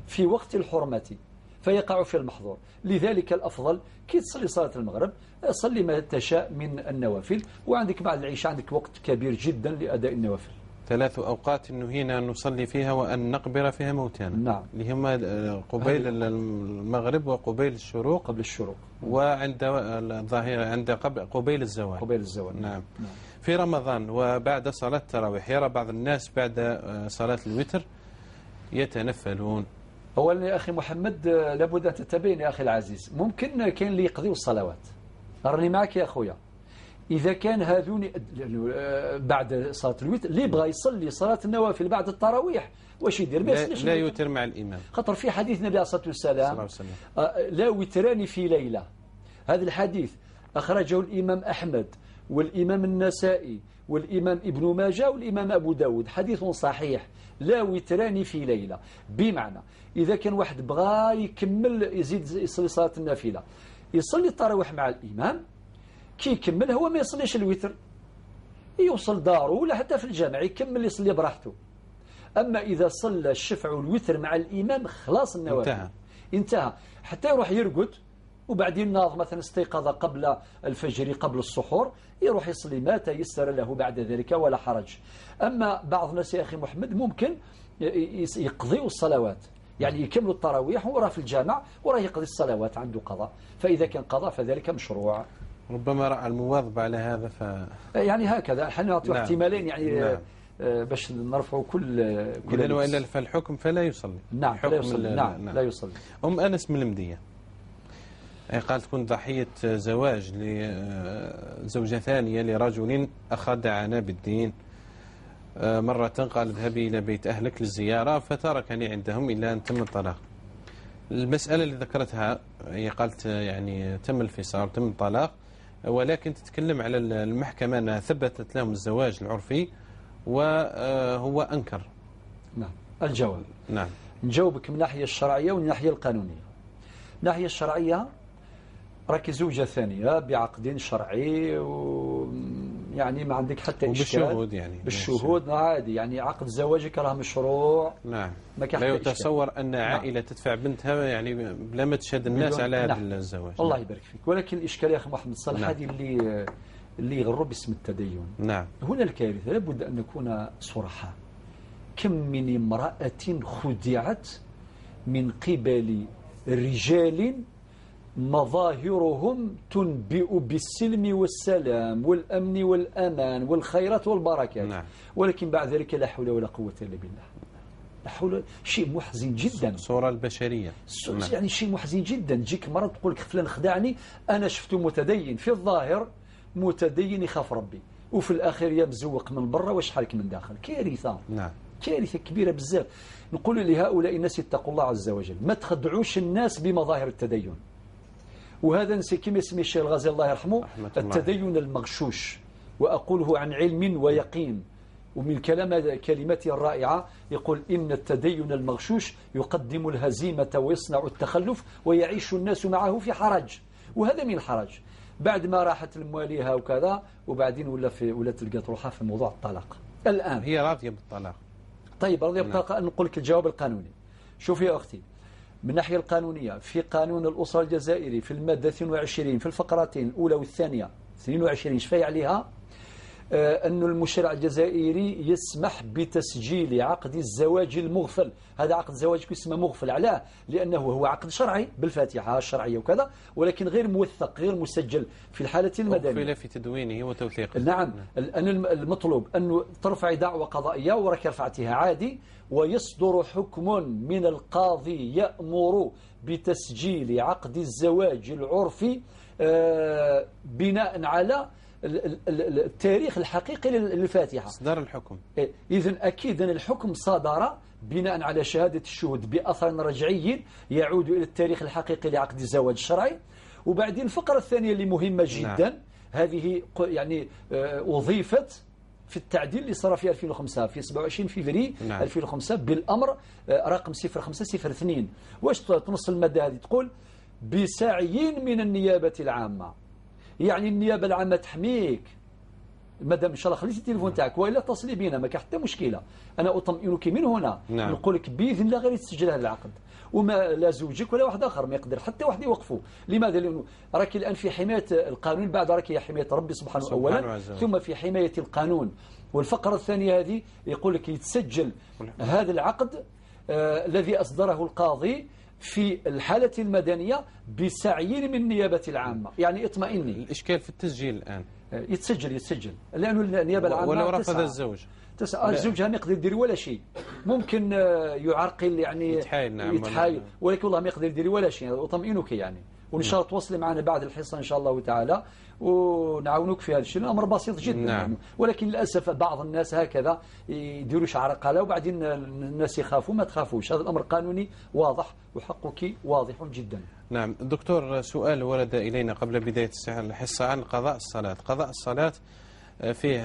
في وقت الحرمة فيقع في المحظور. لذلك الأفضل كي تصلي صلاة المغرب صلي ما تشاء من النوافل، وعندك بعد العشاء عندك وقت كبير جدا لأداء النوافل. ثلاث أوقات نهينا أن نصلي فيها وأن نقبر فيها موتانا. نعم. اللي هما قبيل المغرب وقبيل الشروق، قبل الشروق، وعند الظهيرة، عند قبيل الزوال. قبيل الزوال. نعم. نعم. في رمضان وبعد صلاة التراويح يرى بعض الناس بعد صلاة الوتر يتنفلون. أولا يا أخي محمد لابد أن تتبين يا أخي العزيز، ممكن كاين اللي يقضيو الصلوات، راني معك يا أخويا. إذا كان هذون بعد صلاة الوتر اللي بغى يصلي صلاة النوافل بعد التراويح واش يدير؟ ما لا يوتر مع الإمام، خاطر في حديث النبي عليه الصلاة والسلام لا وتران في ليلة. هذا الحديث أخرجه الإمام أحمد والإمام النسائي والإمام ابن ماجه والإمام أبو داود، حديث صحيح. لا وتران في ليلة، بمعنى إذا كان واحد بغى يكمل يزيد يصلي صلاة النافلة، يصلي التراويح مع الإمام، كي يكمل هو ما يصليش الوتر، يوصل داره ولا حتى في الجامع يكمل يصلي براحته. أما إذا صلى الشفع والوتر مع الإمام خلاص النوافل انتهى، حتى يروح يرقد وبعدين ناض مثلا استيقظ قبل الفجر قبل السحور يروح يصلي ما تيسر له بعد ذلك ولا حرج. أما بعض الناس يا أخي محمد ممكن يقضيوا الصلوات، يعني يكملوا التراويح وراه في الجامع وراه يقضي الصلوات، عنده قضاء، فإذا كان قضاء فذلك مشروع. ربما رأى المواظبة على هذا يعني هكذا احنا نعطي احتمالين يعني. نعم. باش نرفعوا كل إذا وإلا فالحكم فلا يصلي. نعم لا يصلي. نعم. نعم لا يصلي. أم أنس من المدية قالت كنت ضحية زواج لزوجة ثانية لرجل أخدعنا بالدين، مرة قال اذهبي إلى بيت أهلك للزيارة فتركني عندهم إلى أن تم الطلاق. المسألة اللي ذكرتها هي قالت يعني تم الفصال تم الطلاق، ولكن تتكلم على المحكمة أنها ثبتت لهم الزواج العرفي وهو أنكر. نعم الجواب. نعم نجاوبك من الناحية الشرعية ومن الناحية القانونية. من الناحية الشرعية راكي زوجة ثانية بعقد شرعي ويعني ما عندك حتى إشكال. وبالشهود يعني. بالشهود عادي، يعني عقد زواجك راه مشروع. نعم. لا يتصور أن عائلة تدفع بنتها يعني بلا ما تشهد الناس على هذا. نعم. الزواج. الله يبارك فيك. ولكن الإشكال يا أخي محمد صالح. نعم. هذه اللي يغروا باسم التدين. نعم. هنا الكارثة، لابد أن نكون صرحاء. كم من امرأة خدعت من قبل رجال مظاهرهم تنبئ بالسلم والسلام والأمن والأمان والخيرات والبركات. نعم. ولكن بعد ذلك لا حول ولا قوة إلا بالله. لا حول، شيء محزن جدا. الصورة البشرية. نعم. يعني شيء محزن جدا. تجيك مرة تقول لك فلان خدعني، أنا شفته متدين في الظاهر، متدين يخاف ربي، وفي الأخير يا مزوق من برا واش حالك من داخل. كارثة. نعم. كارثة كبيرة بزاف. نقول لهؤلاء الناس اتقوا الله عز وجل، ما تخدعوش الناس بمظاهر التدين. وهذا كما يسمي الشيخ الغزالي الله يرحمه التدين المغشوش، وأقوله عن علم ويقين ومن كلماته الرائعة يقول إن التدين المغشوش يقدم الهزيمة ويصنع التخلف ويعيش الناس معه في حرج. وهذا من الحرج بعد ما راحت المواليها وكذا، وبعدين ولا تلقى روحها في موضوع الطلاق. الآن هي راضية بالطلاق. طيب راضية بالطلاق. نقول لك الجواب القانوني. شوف يا أختي، من الناحية القانونية في قانون الأسرة الجزائري في المادة 22 في الفقرتين الأولى والثانية 22 شفاي عليها أن المشرع الجزائري يسمح بتسجيل عقد الزواج المغفل. هذا عقد الزواج يسمى مغفل، علاه؟ لأنه هو عقد شرعي بالفاتحة الشرعية وكذا، ولكن غير موثق غير مسجل في الحالة المدنية. أغفل في تدوينه وتوثيقه. نعم. الآن المطلوب أنه ترفع دعوة قضائية وراك رفعتها عادي، ويصدر حكم من القاضي يأمر بتسجيل عقد الزواج العرفي بناء على التاريخ الحقيقي للفاتحة. صدر الحكم. إذن أكيد أن الحكم صدر بناء على شهادة الشهود بأثر رجعي يعود إلى التاريخ الحقيقي لعقد الزواج الشرعي. وبعدين الفقرة الثانية اللي مهمة جدا. نعم. هذه يعني أضيفت في التعديل اللي صار في 2005 في 27 فبراير. نعم. 2005 بالأمر رقم 0502. واش تنص المادة هذه؟ تقول بسعي من النيابة العامة. يعني النيابة العامة تحميك مادام ان شاء الله خليتي التليفون تاعك والا اتصلي بينا، ما كان حتى مشكله، انا اطمئنك من هنا. نعم. نقول لك باذن الله غير يتسجل هذا العقد، وما لا زوجك ولا واحد اخر ما يقدر حتى واحد يوقفه. لماذا؟ لانه راك الان في حمايه القانون، بعد راك حمايه ربي سبحانه اولا، ثم في حمايه القانون. والفقره الثانيه هذه يقول لك يتسجل هذا العقد الذي اصدره القاضي في الحالة المدنية بسعي من النيابة العامة. يعني اطمئني. الإشكال في التسجيل الآن. يتسجل لأنه النيابة العامة ولو رفض الزوج. تسعة. الزوج ما يقدر يدير ولا شيء، ممكن يعرقل يعني يتحايل. نعم. يتحايل، ولكن والله ما يقدر يدير ولا شيء، أطمئنك يعني. وإن شاء الله تواصلي معنا بعد الحصة إن شاء الله تعالى ونعاونك في هذا الشيء. الأمر بسيط جدا. نعم. يعني. ولكن للأسف بعض الناس هكذا يديروا عرقلة وبعدين الناس يخافوا. ما تخافوش، هذا الأمر قانوني واضح وحقك واضح جدا. نعم دكتور، سؤال ورد إلينا قبل بداية الحصة عن قضاء الصلاة. قضاء الصلاة فيه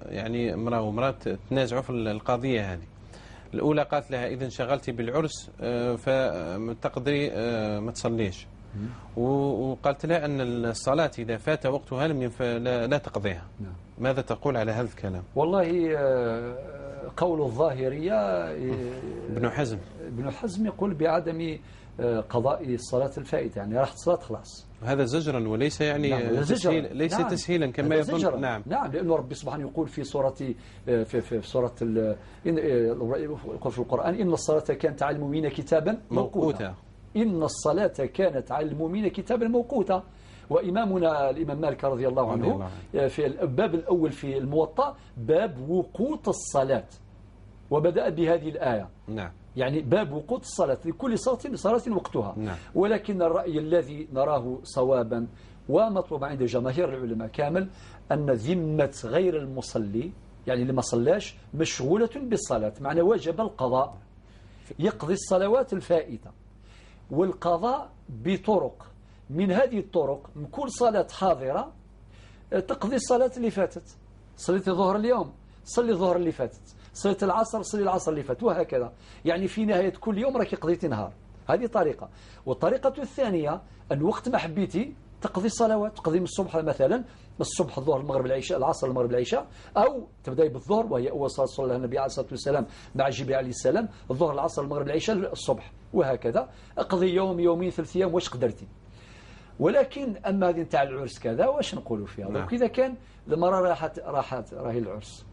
يعني امرأة وامرأة تنازعوا في القضية هذه. الأولى قالت لها إذا انشغلتي بالعرس فتقدري ما تصليش، وقالت لها أن الصلاة إذا فات وقتها لم لا تقضيها. نعم. ماذا تقول على هذا الكلام؟ والله قول الظاهرية ابن حزم، ابن حزم يقول بعدم قضاء الصلاة الفائتة، يعني راحت الصلاة خلاص. هذا زجرا وليس يعني نعم تسهيل، ليس نعم تسهيلا كما يظن. نعم نعم، لأنه ربي سبحانه يقول في سورة في سورة يقول في القرآن: إن الصلاة كانت على المؤمنين كتابا موقوتا. إن الصلاة كانت على المؤمنين كتابا موقوتا. وإمامنا الإمام مالك رضي الله عنه في الباب الأول في الموطأ باب وقوت الصلاة، وبدأ بهذه الآية. نعم، يعني باب وقوت الصلاة، لكل صلاة وقتها. نعم. ولكن الرأي الذي نراه صوابا ومطلوب عند جماهير العلماء كامل أن ذمة غير المصلي، يعني اللي ما صلاش، مشغولة بالصلاة، معنى وجب القضاء، يقضي الصلوات الفائتة. والقضاء بطرق، من هذه الطرق من كل صلاة حاضرة تقضي الصلاة اللي فاتت. صليت الظهر اليوم، صلي الظهر اللي فاتت، صليت العصر، صلي العصر اللي فات، وهكذا. يعني في نهاية كل يوم راك قضيتي نهار. هذه طريقة. والطريقة الثانية أن وقت ما حبيتي تقضي الصلوات، تقضي من الصبح مثلا، الصبح الظهر المغرب العشاء، العصر المغرب العشاء، أو تبدأي بالظهر وهي أول صلاة صلىها النبي عليه الصلاة والسلام مع جبريل عليه السلام، الظهر العصر المغرب العشاء الصبح، وهكذا. اقضي يوم يومين 3 أيام واش قدرتي. ولكن أما هذه نتاع العرس كذا واش نقولوا فيها؟ نعم. إذا كان المرأة راحت راهي العرس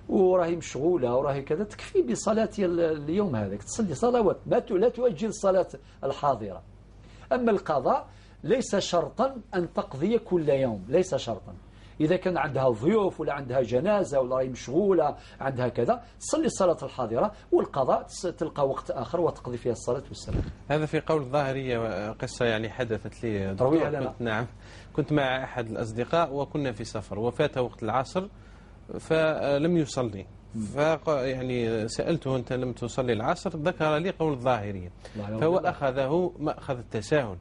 وراهي مشغولة وراهي كذا، تكفي بصلاة اليوم هذاك، تصلي صلوات، ما لا تؤجل الصلاة الحاضرة. أما القضاء ليس شرطا أن تقضي كل يوم، ليس شرطا. إذا كان عندها ضيوف ولا عندها جنازة ولا راهي مشغولة عندها كذا، تصلي الصلاة الحاضرة، والقضاء تلقى وقت آخر وتقضي فيها الصلاة والسلام. هذا في قول الظاهرية قصة يعني حدثت لي دكتور. كنت نعم كنت مع أحد الأصدقاء وكنا في سفر وفات وقت العصر فلم يصلي، يعني سألته أنت لم تصلي العصر، ذكر لي قول الظاهرية، فهو أخذه مأخذ التساهل.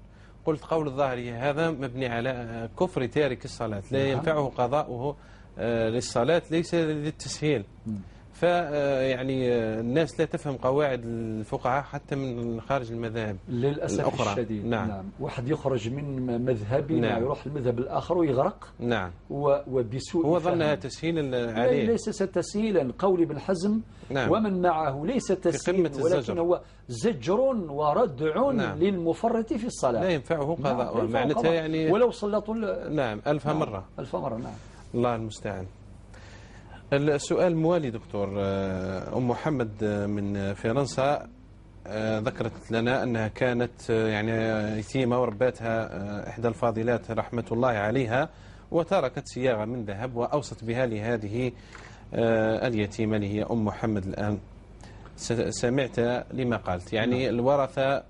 قلت قول الظاهرية هذا مبني على كفر تارك الصلاة، لا ينفعه قضاؤه للصلاة، ليس للتسهيل. فيعني الناس لا تفهم قواعد الفقهاء حتى من خارج المذاهب للأسف الأخرى. الشديد. نعم. نعم. واحد يخرج من مذهب نعم. يروح المذهب الآخر ويغرق. نعم. وبسوء هو ظنها تسهيلا عليه. ليس تسهيلا. قول ابن حزم نعم. ومن معه ليس تسهيلا، ولكن هو زجر وردع نعم. للمفرط في الصلاة، لا ينفعه قضاء. نعم. معناتها يعني ولو صلى طول نعم 1000 نعم. مرة، 1000 مرة. نعم. الله المستعان. السؤال الموالي دكتور، أم محمد من فرنسا ذكرت لنا أنها كانت يعني يتيمة ورباتها إحدى الفاضلات رحمة الله عليها، وتركت صياغة من ذهب وأوصت بها لهذه اليتيمة اللي هي أم محمد. الآن سمعت لما قالت، يعني الورثة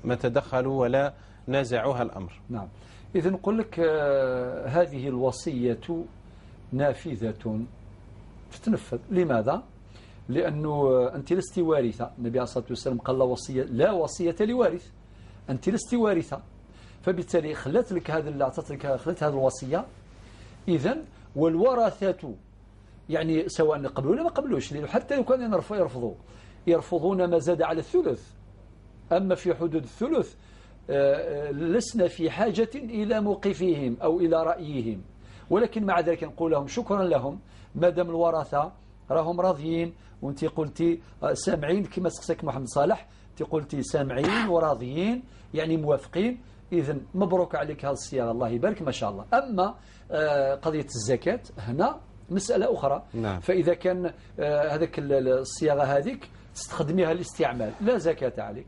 ما تدخلوا ولا نازعوها الأمر. نعم. إذا نقول لك هذه الوصية نافذة تتنفذ. لماذا؟ لأنه أنت لست وارثة. النبي عليه الصلاة والسلام قال لا وصية لوارث، أنت لست وارثة، فبالتالي خلت لك هذا، أعطت لك، خلت هذه الوصية. إذن والورثة يعني سواء قبلوا ولا ما قبلوش، لأنه حتى لو كانوا يرفضون ما زاد على الثلث، أما في حدود الثلث لسنا في حاجة إلى موقفهم أو إلى رأيهم. ولكن مع ذلك نقول لهم شكرا لهم، ما دام الورثة راهم راضيين، وانت قلتي سامعين كما سقساك محمد صالح، انت قلتي سامعين وراضيين يعني موافقين، اذا مبروك عليك هذه الصياغه، الله يبارك ما شاء الله. اما قضيه الزكاه هنا مساله اخرى. نعم. فاذا كان هذاك الصياغه هذيك تستخدميها للاستعمال لا زكاه عليك،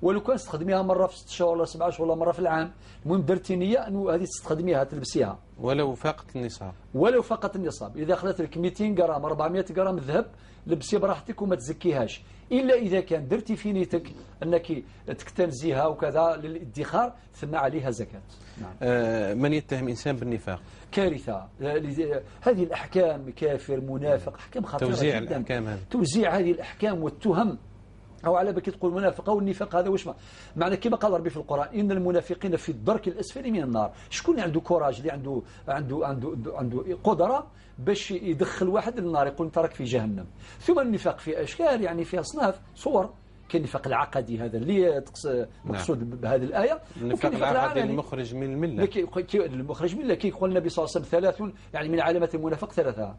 ولو كان تستخدميها مرة في 6 شهور ولا 7 شهور ولا مرة في العام، المهم درتي نية أنه هذه تستخدميها تلبسيها ولو فاقت النصاب. ولو فاقت النصاب، إذا خلت لك 200 غرام 400 غرام ذهب لبسي براحتك وما تزكيهاش، إلا إذا كان درتي في نيتك أنك تكتنزيها وكذا للادخار ثم عليها زكاة. نعم. من يتهم إنسان بالنفاق؟ كارثة. هذه الأحكام، كافر، منافق، أحكام خطيرة توزيع جدا. الأحكام هذه. توزيع هذه الأحكام والتهم، أو على بالك تقول منافق أو النفاق هذا واش معنى؟ كما قال ربي في القرآن إن المنافقين في الدرك الأسفل من النار. شكون اللي عنده courage، اللي عنده عنده عنده عنده قدرة باش يدخل واحد للنار يقول انت راك في جهنم؟ ثم النفاق في أشكال، يعني في أصناف صور. كاين النفاق العقدي هذا اللي مقصود بهذه الآية، النفاق العقدي المخرج من الملة. المخرج من الملة كي يقول النبي صلى الله عليه وسلم ثلاث، يعني من علامات المنافق ثلاثة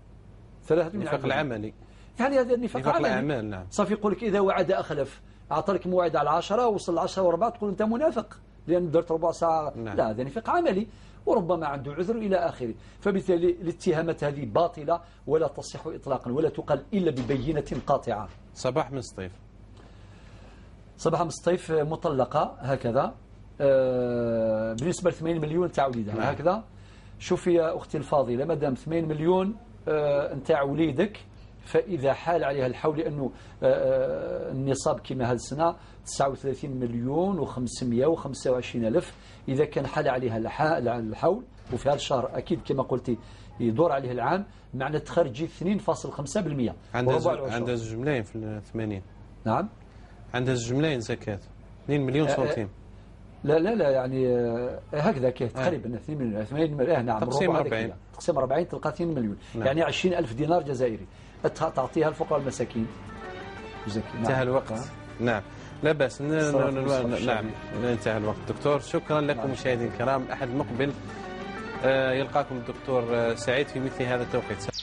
من النفاق العملي، يعني هذا النفاق الأعمال. نعم. صافي يقول لك إذا وعد أخلف، اعطى لك موعد على 10 وصل 10:15 تقول انت منافق لان درت ربع ساعة. نعم. لا، هذا نفاق عملي وربما عنده عذر الى اخره. فبالتالي الاتهامات هذه باطله ولا تصح اطلاقا ولا تقال الا ببينة قاطعه. صباح من سطيف. صباح من سطيف مطلقه هكذا. بالنسبة ل 80 مليون تاع وليدها. نعم. هكذا. شوفي يا اختي الفاضلة، ما دام 80 مليون نتاع وليدك، فإذا حال عليها الحول، لأنه النصاب كما هذه السنة 39 مليون و525 ألف، إذا كان حال عليها الحول وفي هذا الشهر أكيد كما قلتي يدور عليه العام، معنى تخرجي 2.5%. عندها 2 ملايين في 80. نعم، عندها 2 ملايين زكاة، 2 مليون سنتيم. لا لا لا، يعني هكذا كيف تقريبا 2 مليون 80 مليون. نعم، تقسيم 40، تقسيم 40 تلقى 2 مليون. نعم. يعني 20 ألف دينار جزائري تعطيها الفقراء والمساكين. انتهى الوقت. نعم، لا بأس. نعم، انتهى الوقت دكتور. شكرا لكم. نعم. مشاهدينا الكرام، الأحد المقبل يلقاكم الدكتور سعيد في مثل هذا التوقيت.